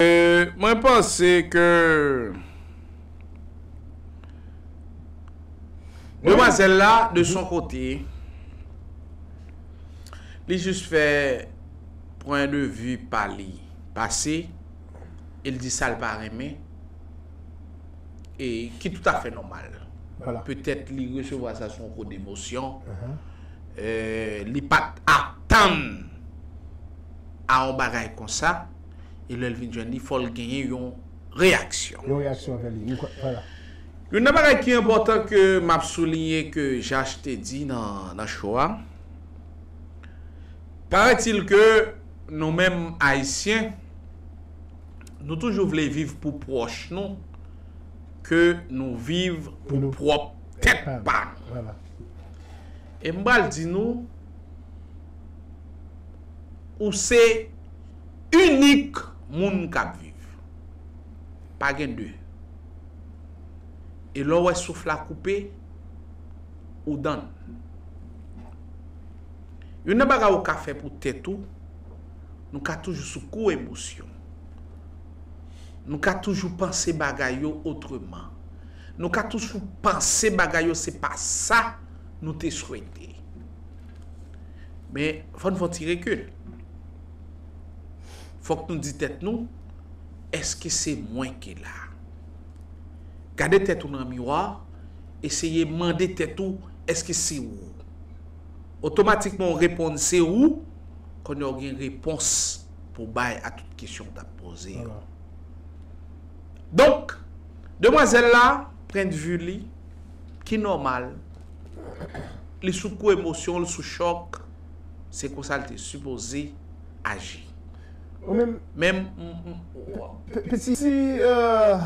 Euh, mwen panse ke demwazèl la, de son kote, li jis fè pwen de vi pa li pase, e l di sa l pa renmen, e ki toutafè nòmal. Petèt li resevwa sa sou yon kou demosyon. Euh, li pa t atann a yon bagay konsa, e lè l vin jwenn li, fò l genyen yon reyaksyon. Yon reyaksyon avè li. Vwala. Youn nan bagay ki enpòtan ke m ap souliye ke Jach te di nan, nan show a, paraît-il que nou menm Ayisyen, nou toujou vle viv pou pwòch nou ke nou viv pou pwòp tèt pa nou. E m pral di nou, ou se inik moun k ap viv. Pa gen de. E lè w wè souf la koupe, ou done. Youn nan bagay ou ka fè pou tèt ou, nou ka toujou sou kou emosyon. Nou ka toujou panse bagay yo otreman. Nou ka toujou panse bagay yo se pa sa nou te swete. Men, fò n fè yon ti rekil. Fòk nou di tèt nou, èske se mwen ki la? Gade tèt ou nan miwa, eseye mande tèt ou, èske se ou? Otomatikman, ou reponn se ou, kounye a ou gen repons pou bay a tout kesyon ou t ap poze yo. Donk, demwazèl la, pwennvi li, ki nòmal, li sou kou emosyon, li sou chòk, se konsa l te sipoze aji. Ou menm, men m, m, m, P-, peti, si, euh,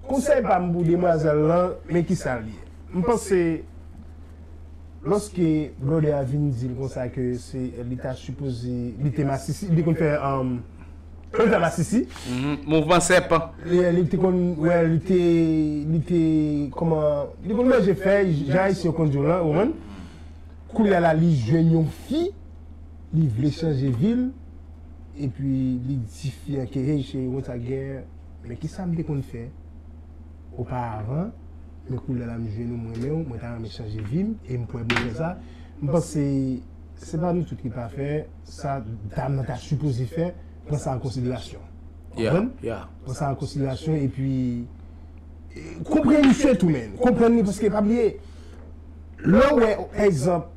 konsèy pa m pou demwazèl lan, men kisa l ye? M panse, lòske brother a vin di l konsa ke se, li ta sipoze, li te masisi, li konn fè, um, li te masisi. Mhm. Mouvman sèpan. Li, li te konn, wè, li te, li te, kòman, li konn manje fèy, jan ayisyen yo konn di w lan, ou konprann? Kounye a la, li jwenn yon fi, Li vle chanje vi l, epi li di fi an ke, hey, cheri, konn sa k gen, men kisa m te konn fè oparavan, men koulye a la m jwenn ou, m renmen w, mwen ta renmen chanje vi m, e m kwè pou m fè sa. M panse se pa nou tout ki pafè, sa dam nan ta sipoze fè, pran sa an konsiderasyon. Konprann? Pran sa an konsiderasyon, epi, e, konprann misye tou, men. Konprann li, paske pa bliye, lè w wè, pa egzanp,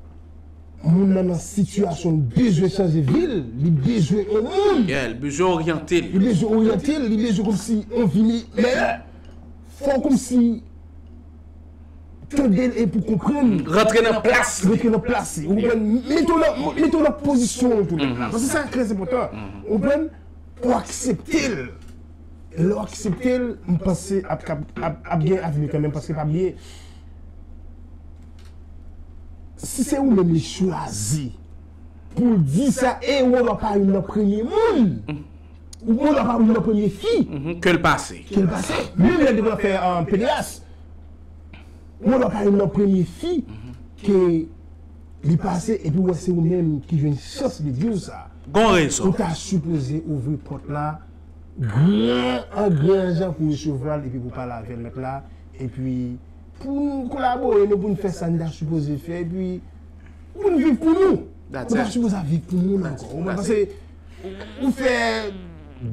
moun nan nan sitiyasyon, li bezwen chanje vi l, li bezwen yon moun. Yeah, li bezwen oryante l. Li bezwen oryante l, li bezwen kòmsi yon vi meyè. Fò kòmsi tande l e pou konprann. Rantre nan plas li. Rantre nan plas li. Ou konprann? Mete w nan, mete w nan pozisyon w tou. Paske sa trè enpòtan. Ou konprann? Pou aksepte l. Lè w aksepte l, m panse ap, ap, ap, ap gen avni kanmenm, paske pa bliye, si se ou menm li chwazi pou l di sa, e ou pa youn nan premye moun, ou pa youn nan premye fi ke l pase. Ke l pase. Menm lè l te pral fè, um, pederas, ou pa youn nan premye fi ke li pase, epi w wè se ou menm ki jwenn chans de di w sa. Gon rezon. Ou ta sipoze ouvri pòt la gran an gran jan pou resevwa l, epi pou pale avè l, mèt la, epi pou n kolabore, nou, pou n fè sa n ta sipoze fè, epi pou n viv pou nou. Nou ta sipoze ap viv pou moun ankò. Ou konprann? Paske ou fè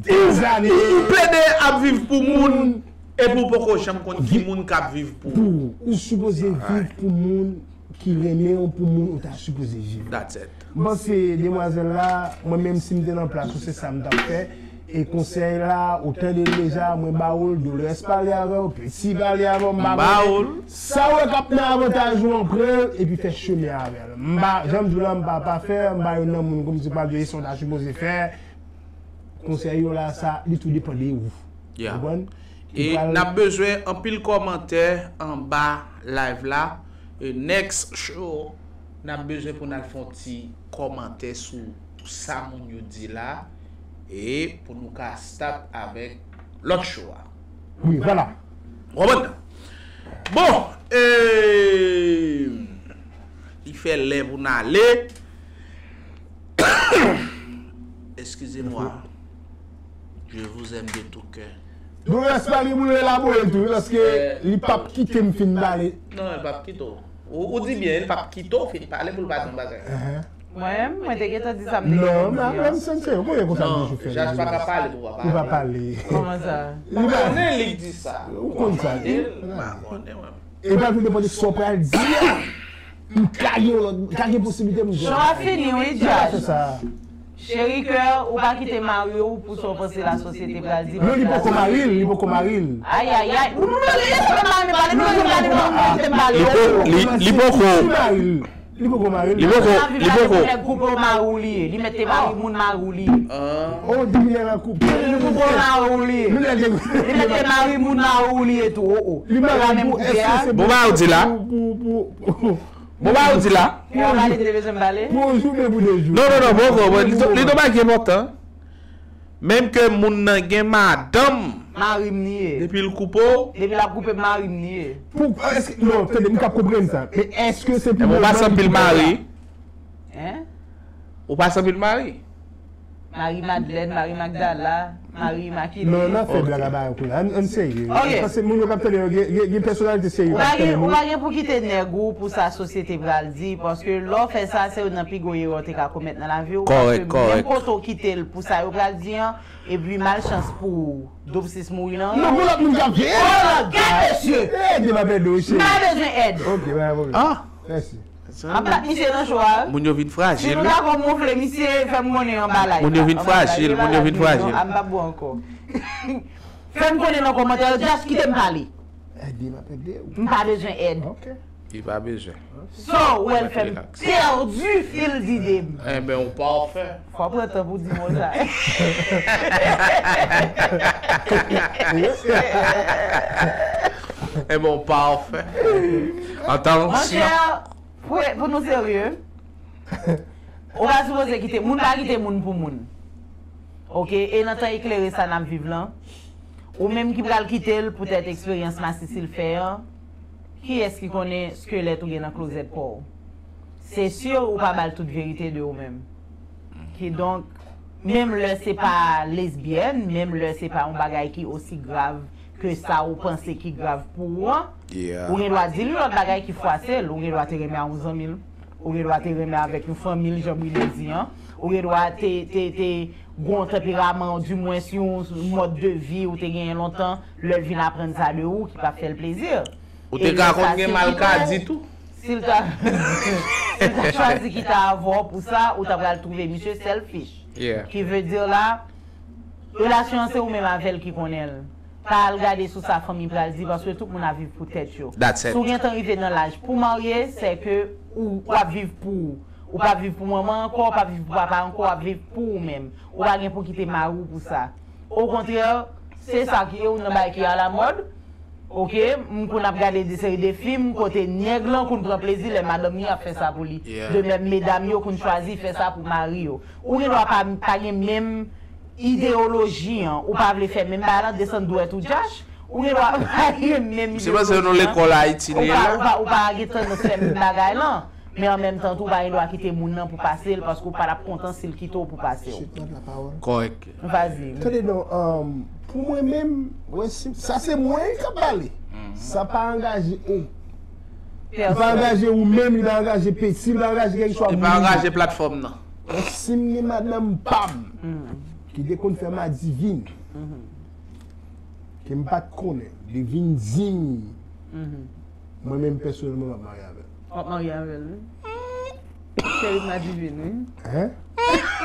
dèzane ou plede ap viv pou moun, epi ou poko janm konn ki moun k ap viv pou ou. Ou sipoze viv pou moun ki renmen w, pou moun ou ta sipoze viv. M panse demwazèl la, mwen menm si m te nan plas ou, se sa m t ap fè. E konsèy la, ou tande l deja, mwen ba ou l, Dolores pale avè w, Petit pale avè w, m ba ou l. Sa w wè k ap nan avantaj ou an, pran l, epi fè chemen avè l. M pa, jan m di w la, m pa pafè, m pa youn nan moun kòmsi pral di, e sa w ta sipoze fè. Konsèy yo la, sa, li tou depann de ou. Ou konprann? E n ap bezwen anpil kòmantè anba live la. E next show, n ap bezwen pou n al fè yon ti kòmantè sou sa moun yo di la. E pou nou ka start avèk lòt show a. Wi, vwala. Ou konprann? Bon, e, li fè lè pou n ale. Excusez-moi. Je vous aime de tout cœur. Dolores pa gen pou l elabore tou, paske li p ap kite m fin pale. Non, li p ap kite w. Ou, ou di byen, li p ap kite w fin pale pou l pa di yon bagay. Mwen menm, mwen te gentan di sa m te gentan di a. Non, m sense, ou konnen konsa m toujou fè. Jaspa ka pale pou w pa pale. Ou pa pale. Kòman sa? Ou konnen li k di sa. Ou konn sa. M pa konnen, mwen. E pa tou depann de sa w pral di a. M ka gen yon lòt, m ka gen posiblite m jwenn. Show a fini, wi, Djaj. Cheri kè, ou pa kite mari w pou sa w panse lasosyete pral di. Non, li poko mari l, li poko mari l. Ayayay. Ou nou lese mari m pale, nou lese mari m pale. Li po, li, li poko. Li poko mari l. Li poko, li poko. Nèg koupe w mari w li ye. Li mèt te mari moun mari w li ye. Oh, di nèg la koupe. Li koupe w mari w li ye. Li mèt te mari moun mari w li ye tou. Oh, oh. Li mari pou, èske se pou, pou, pou, pou, Bon, ba ou di la. Pou yon jounen, pou de jou. Non, non, non, bon, bon, bon, li, li, li, bagay enpòtan. Menm ke moun nan gen madanm. Mari m li ye. Depi l koupe w. Depi l ap koupe m, mari m li ye. Pou, èske, non, tande, m ka konprann sa. Men èske se pou... Ou pase anpil mari. Hein? Ou pase anpil mari. Mari Madlèn, Mari Magdala, Mari Makile. Non, n ap fè blag a bagay kou la. Ann, ann serye. Ok. Paske moun yo k ap tande yo, gen, gen, gen pèsonalite serye k ap tande nou. Ou pa gen, ou pa gen pou kite nèg ou pou sa sosyete pral di, paske lè w fè sa, se youn nan pi gwo erè w te ka komèt nan lavi w. Kòrèk, kòrèk. Paske menm kote w kite l pou sa yo pral di an, epi malchans pou ou, Dope Six mouri nan ran w. Non, pou lòt moun k ap veye. Oh, gad mesye! Ede m ap ede w, cheri. M pa bezwen èd. Ok, pa gen pwoblèm. Ah! Mèsi. An pa misye nan cho a. Moun yo vin frajil, wi. Si nou dakò m wonfle misye, fè m konnen anba live la. Moun yo vin frajil, moun yo vin frajil. An pa bwè ankò. Fè m konnen nan kòmantè yo, just kite m pale. Ede m ap ede w. M pa bezwen èd. Ok. Li pa bezwen. So, ou wè l fè m pèdi fil dide m. Enben, ou pafè. Fò w pran tan pou di mo sa. Enben, ou pafè. Atansyon. Monchè, Pou, pou nou serye, ou pa sipoze kite, moun pa kite moun pou moun. Ok, e nan tan eklere sa n ap viv lan, ou menm ki pral kite l poutèt eksperyans masisi l fè an, kiyès ki konnen skelèt ou gen nan klozèt pa w? Se si ou pa ba l tout verite de ou menm. Kidonk, menm lè se pa lesbyèn, menm lè se pa yon bagay ki osi grav ke sa ou panse ki grav pou ou an, ou gen dwa di li lòt bagay ki fwase l, ou gen dwa te renmen a yon zanmi l, ou gen dwa te renmen avèk yon fanmi l, jan Brilliant di an, ou gen dwa te, te, te gen yon tanperaman, dimwens yon mòd de vi ou te genyen lontan, lè l vin aprann sa de ou ki pa fè l plezi. Ou te ka konn gen mal ka di tou. Si l ta, si l ta chwazi kite avè w pou sa, ou ta pral twouve misye selfish. Ki vle di la, relasyon an se ou menm avè l ki konnen l. Pa al gade sou sa fanmi pral di, paske tout moun ap viv pou tèt yo. Si w gentan rive nan laj pou w marye, se ke ou, w ap viv pou ou. Ou p ap viv pou manman ankò, w p ap viv pou papa ankò, w ap viv pou ou menm. Ou pa gen pou kite mari w pou sa. Okontrè, se sa ki youn nan bagay ki alamòd. Oke, m konn ap gade de seri de fim kote nèg lan konn pran plezi lè madanm li ap fè sa pou li. De menm medam yo konn chwazi fè sa pou mari yo. Ou gen dwa pa, pa gen menm ideyoloji an, ou pa vle fè menm bagay lan, desann dwèt ou dyash, ou gen dwa pa gen menm ideyoloji an. Se paske nou lekòl Ayiti li ye la. Ou pa, ou pa gen tandans fè menm bagay lan. Men an menm tan tou, ou pa gen dwa kite moun nan pou pase l, paske ou pa t ap kontan si l kite w pou pase w. Kòrèk. Vazi. Tande non, um, pou mwen menm, wè, si, sa se mwen k ap pale. Sa pa angaje ou. Li pa angaje ou menm, li pa angaje Peti, li pa angaje kèlkeswa moun. Li pa angaje platfòm nan. Wè, si m gen madanm pa m, ki te konn fè m adivin, ke m pa t konnen, li vin di m, mwen menm pèsonèlman m ap marye avè l. W ap marye avè l, wi. Cheri m adivin, wi. Hein?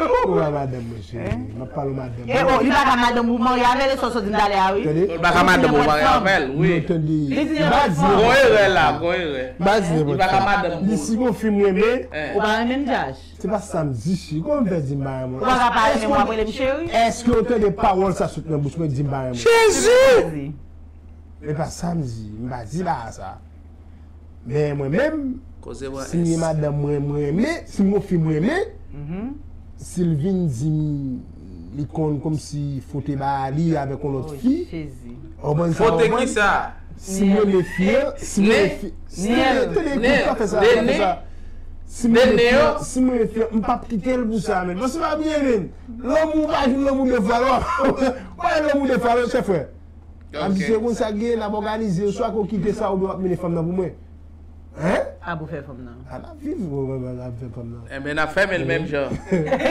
Ou pa madanm mwen, cheri. M ap pale w madanm mwen. E o, li pa ka madanm ou marye avè l, e sa w sot di m talè a, wi. Li pa ka madanm ou marye avè l, wi. Li di nenpòt fanm. Gon erè la, gon erè. Li pa ka madanm ou. Li si gon fi m renmen. Ou pa renmen m, Dyash? Se pa sa m di, cheri. Kòman m fè di m pa renmen w? Ou pa ka pa renmen m, w ap rele m cheri? Èske w tande pawòl sa sot nan bouch mwen, di m pa renmen w? Jezi! E pa sa m di, m pa di bagay sa. Men mwen menm, si m gen madanm mwen, mwen renmen, si m gon fi mwen renmen, si l vin di m li konn kòmsi fote ba li avèk yon lòt fi, w konprann sa, w konprann? Si m renmen fi an, si m renmen fi an, tande, tande, koute, pa fè sa, pa fè sa. Si m renmen fi an, si m renmen fi an, m p ap kite l pou sa, menn. Paske pa bliye, menn, lanmou pa jwenn lanmou de fwa, non. Pa jwenn lanmou de fwa, non, chè frè. M ap di se konn sa k genyen, n ap òganize, swa ke w kite sa oubyen w ap mennen fanm nan pou mwen. Hein? A pou fè fanm nan. A n ap viv, w ap fè fanm nan. Enben n ap fèmen l menm jan.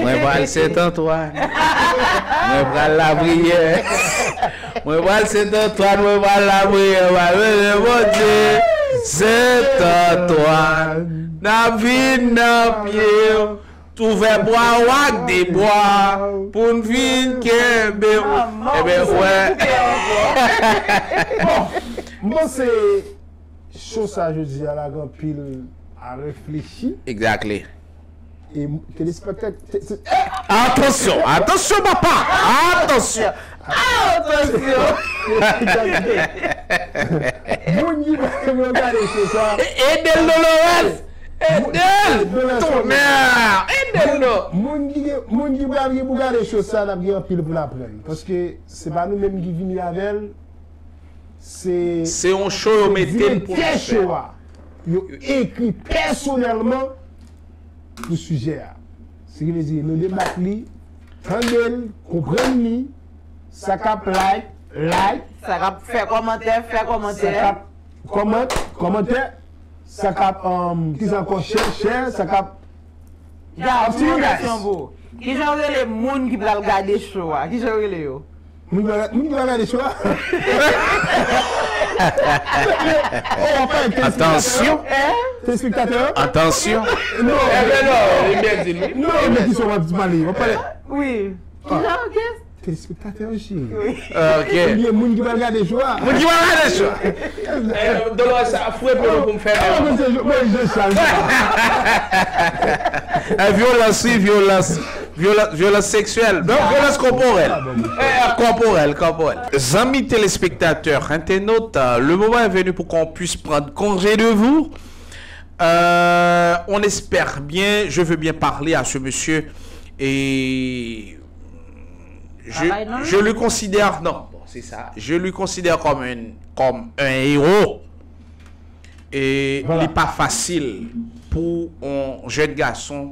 Mwen pral Sent Antwàn. Mwen pral lapriyè. Mwen pral Sent Antwàn, mwen pral lapriyè, mwen pral mennen Bondye. Sent Antwàn, n ap vin nan pye w. T ouvè bra w ak de bwa pou n vin kenbe w. Enben, wè. Bon, m panse show sa jodi a la gen anpil a reflechi. Exactly. E telespektatè. Atansyon, atansyon, papa! Atansyon! Atansyon! Moun ki pa renmen gade show sa. Ede l, Dolores! Ede l! Tonnerre! Ede l non! Moun ki gen, moun ki pral gen pou gade show sa, n ap gen anpil pou n aprann. Paske se pa nou menm ki vini avè l. Se, se yon show yo mete n pou n fè. Direktè show a, yo ekri pèsonèlman pou sijè a. Se ki vle di, nou debat li, tande l, konprann li, sa k ap like, like. Sa k ap fè kòmantè, fè kòmantè. Sa k ap kòmant, kòmantè. Sa k ap, um, kisa ankò, share, share, sa k ap. Up to you guys. Kijan w rele moun ki pral gade show a? Kijan w rele yo? Moun ki pral, moun ki pral gade show a? Atansyon! Telespektatè? Atansyon! Non, non, non, men ki show w ap pale? W ap pale? Wi. Kijan, kès? Telespektatè yo, cheri. Ok. Ebyen, moun ki pral gade show a. Moun ki pral gade show a. Dolores, sa fre pou nou pou m fèmen. Mwen, Jean Charles. Vyolans, wi, vyolans. Vyolans, vyolans seksyèl. Donk, vyolans kòporèl. Kòporèl, kòporèl. Zanmi telespektatè, entènot, le moment est venu pour qu'on puisse prendre congé de vous. Euh, on espère bien, je veux bien parler à ce monsieur et je, je lui considère, non, bon, c'est ça, je lui considère comme un, comme un héros. E li pa fasil pou yon jèn gason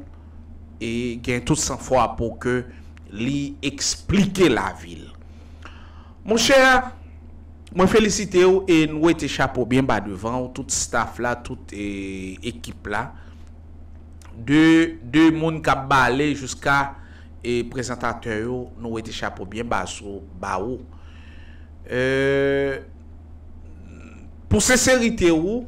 e gen tout sanfwa pou ke li eksplike lavi l. Monchè, mwen felisite w e n wete chapo byen ba devan w, tout staff la, tout e, ekip la. De, de moun k ap bale jiska e, prezantatè yo, nou wete chapo byen ba sou ba ou. E, pou senserite ou,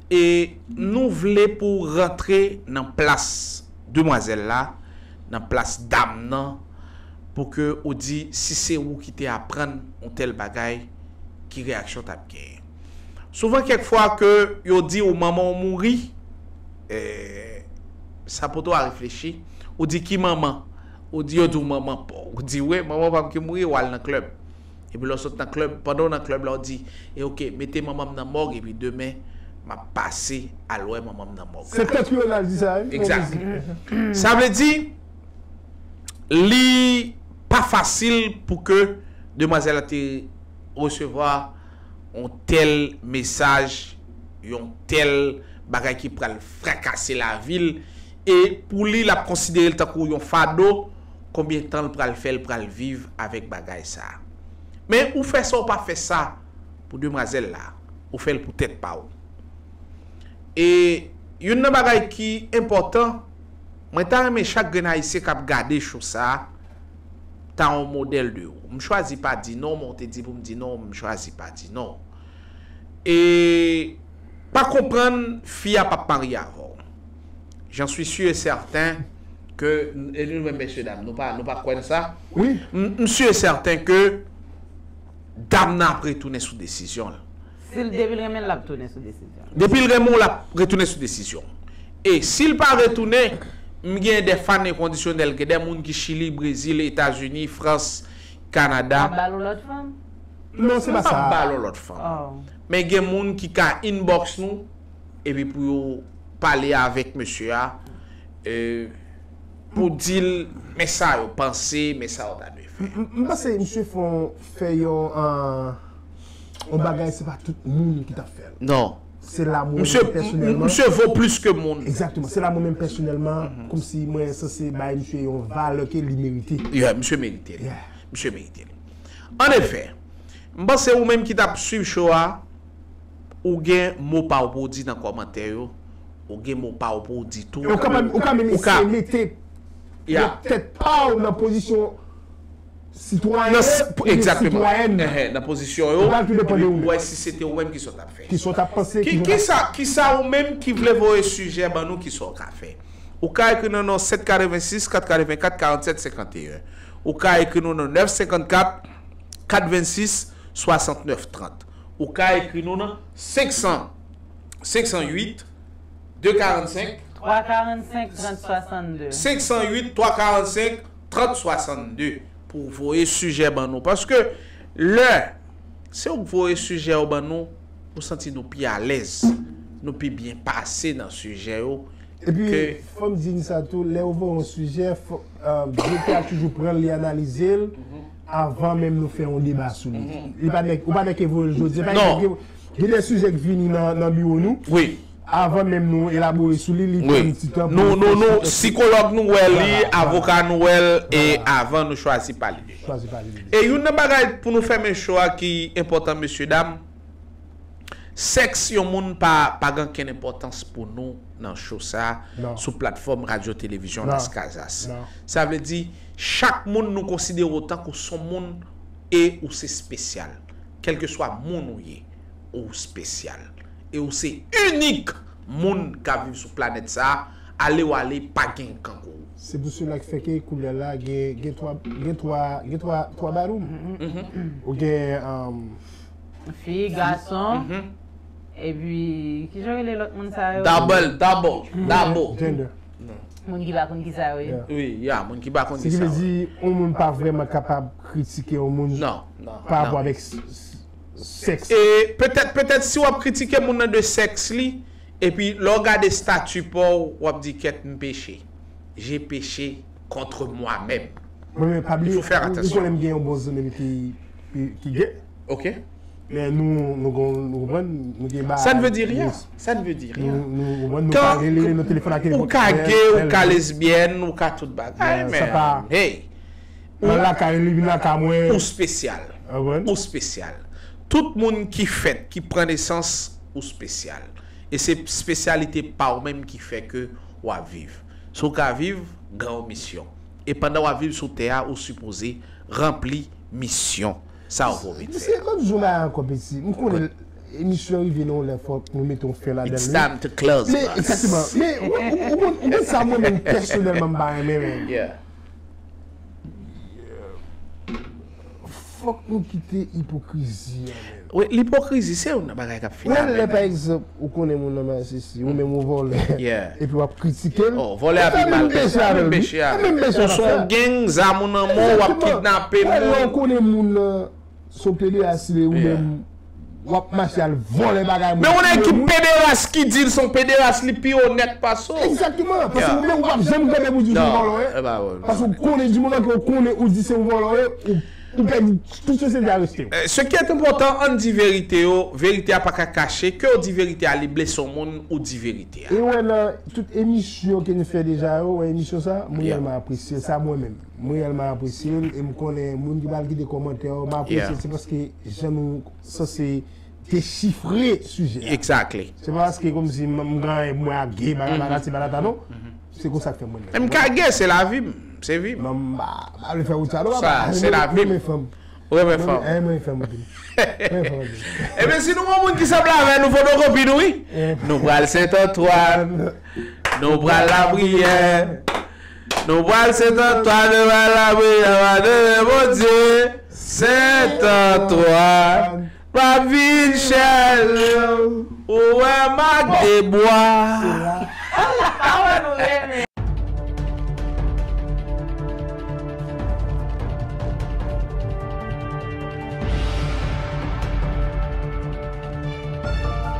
e nou vle pou w rantre nan plas demwazèl la, nan plas dam nan, pou ke ou di si se ou ki te aprann yon tèl bagay, ki reyaksyon t ap genyen. Souvan kèk fwa ke yo di w manman w mouri, e, sa pote w a reflechi, ou di ki manman? Ou di yo di w manman pa w. Ou di wi, manman pa m ki mouri, w al nan klèb. Epi lè w sot nan klèb, pandan w nan klèb la, w di, e oke, mete manman m nan mòg, epi demen, m ap pase al wè manman m nan mòg. Se tèt yo l al di sa, wi. Egzak. Sa vle di, li pa fasil pou ke demwazèl la te resevwa yon tèl mesaj, yon tèl bagay ki pral frakase lavi l, e pou li, l ap konsidere l tankou yon fado, konbyen tan l pral fè, l pral viv avèk bagay sa a. Men ou fè sa, ou pa fè sa pou demwazèl la, ou fè l pou tèt pa w. E youn nan bagay ki enpòtan, mwen ta renmen chak grenn Ayisyen k ap gade show sa a, ta yon modèl de ou. M chwazi pa di non, men w te di pou m di non, m chwazi pa di non. E pa konprann fi a p ap marye avè w. J'en suis sûr et certain ke, e nou menm mesye dam, nou pa, nou pa kwè nan sa? Wi. M, m sûr et certain ke dam nan ap retounen sou desizyon l. Si l, depi l renmen l, l ap tounen sou desizyon l. Depi l renmen w, l ap retounen sou desizyon. E si l pa retounen, m gen de fan enkondisyonèl, gen de moun ki Chili, Brezil, Etazini, Frans, Kanada. L ap ba l yon lòt fanm? Non, se pa sa. M p ap ba l yon lòt fanm. Oh. Men gen moun ki ka inbox nou, epi pou yo pale avèk mesye a, e, pou di l, men sa yo panse, men sa yo ta dwe fè. M, m, m panse misye fè yon, fè yon, ah, yon bagay, se pa tout moun ki t ap fè l. Non. Se la mwen menm pèsonèlman. Misye vo plis ke moun. Egzakteman. Se la mwen menm pèsonèlman, kòmsi mwen sanse bay misye yon valè ke li merite. Yeah, misye merite l. Yeah. Misye merite l. An efè, m panse ou menm ki t ap swiv show a, ou gen mo pa w pou w di nan kòmantè yo, ou gen mo pa w pou w di tou. E ou ka, ou ka menm eseye mete tèt pa w nan pozisyon sitwayen, sitwayèn. Nan pozisyon yo, epi pou wè si se te ou menm ki sa w t ap fè. Ki sa w t ap panse, ki sa w t ap fè. Kisa, kisa ou menm ki vle voye sijè ban nou, kisa w ka fè? Ou ka ekri nou nan sèt katrevensis, kat katrevenkat, karannsèt senkanteyen. Ou ka ekri nou nan nèf senkannkat, kat vennsis, swasantnèf trant. Ou ka ekri nou nan senk san, senk san uit, de karannsenk, twa karannsenk, trant swasannde. Senk san uit, twa karannsenk, trant swasannde pou voye sijè ban nou. Paske lè se ou k voye sijè yo ban nou, nou santi nou pi alèz, nou pi byen pase nan sijè yo. Epi, fò m di n sa tou, lè ou voye yon sijè, fò, ah, direktè a toujou pran l, li analize l, avan menm nou fè yon deba sou li. Li pa nèk, ou pa nèk voye l jodi a. Pa egzanp, gen, gen de sijè k vini nan, nan biwo nou. Wi. Avan menm nou elabore sou li, li pran ti tan pou nou, nou, nou, sikològ nou wè li, avoka nou wè l, e avan nou chwazi pale de li. Chwazi pale de li. E youn nan bagay pou nou fèmen show a ki enpòtan, mesye dam, sèks yon moun pa, pa gen okenn enpòtans pou nou nan show sa a, sou platfòm radyo televizyon Las Casas. Sa vle di, chak moun nou konsidere w tankou s on moun e ou se espesyal. Kèlkeswa moun ou ye, ou espesyal. E ou se inik moun k ap viv sou planèt sa a, ale w ale, pa gen kangou. Se pou sela ki fè ke koulè la gen, gen twa, gen twa, gen twa, twa baroum. Ou gen, um, fi, gason, epi, kijan yo rele lòt moun sa yo? Double, double, double. Gender. Moun ki pa konn kisa yo ye. Wi, ya, moun ki pa konn kisa yo ye. Se ki vle di, yon moun pa vrèman kapab kritike yon moun pa rapò avèk s-, s-, sèks. E petèt, petèt si w ap kritike moun nan de sèks li, epi lè w gade stati pa w, w ap di, kèt, m peche. J'ai péché contre moi-même. Mwen menm, pa bliye, ou konnen m gen yon bon zanmi m ki, ki, ki gay. Ok. Men nou, nou gon, nou konprann, nou gen bagay. Ça ne veut dire rien. Ça ne veut dire rien. Nou, nou konprann, nou ka rele, nou telefòn ak Ou ka gay, ou ka lesbyèn, ou ka tout bagay, men hey. Mwen lakay li, vin lakay mwen. Ou spesyal. Ou spesyal. Tout moun ki fèt, ki pran nesans, ou spesyal. E se spesyalite pa ou menm ki fè ke w ap viv. Si w ka viv, gen yon misyon. E pandan w ap viv sou tè a, ou sipoze ranpli misyon. Sa ou vin fè. Se lòt jou la ankò piti. M konnen emisyon rive nan yon lè fòk nou mete yon fen ladan li. It's time to close. Men egzakteman. Men ou konn sa mwen menm pèsonèlman m pa renmen men. Fòk nou kite ipokrizi a men. Wi, lipokrizi se yon bagay k ap fini. Lè pa egzanp ou konnen moun nan masisi, ou menm ou vòlè, epi w ap kritike l. Vòlè a pi mal ke sa. Menm peche a. Ou se yon gang, zam ou nan men w, w ap kidnape moun. Lè ou konnen moun nan se yon pederas li ye, ou menm w ap mache al vòlè bagay moun. Men yon nèg ki pederas ki di l se yon pederas, li pi onèt pase w. Egzakteman, paske ou menm ou p ap janm kanpe pou di w se yon vòlò ye. Paske ou konnen di moman ke ou konnen ou di se yon vòlò ye, ou Ou pèdi tout sosyete a rejte w. Ce qui est important, ann di verite yo, verite a pa ka kache, ke w di verite a li blese yon moun, ou di verite a. E w wè nan tout emisyon ke nou fè deja yo, wè emisyon sa, mwen reyèlman apresye l, sa mwen menm. Mwen reyèlman apresye l, e m konnen moun ki pral kite kòmantè yo, m apresye l, se paske jan nou sanse dechifre sijè a. Exactly. Se pa paske kòmsi m gen anyen pou mwen ak gay, bagay patati patata non. Se konsa k fè mwen menm. M ka gen, se lavi m, se vi m. Mwen m pa pa vle fè wout sa non papa. Sa se lavi m. Mwen renmen fanm. Ou renmen fanm? Mwen renmen fanm anpil. Mwen renmen fanm anpil. Ebyen si nou wè yon moun ki sanble avè nou, fotokopi nou wi. Nou pral Sentantwàn. Nou pral Lapriyè. Nou pral Sentantwàn, nou pral Lapriyè, nou pral Bondye. Sentantwàn. M ap vin chèche w, ou wè m ak de bwa.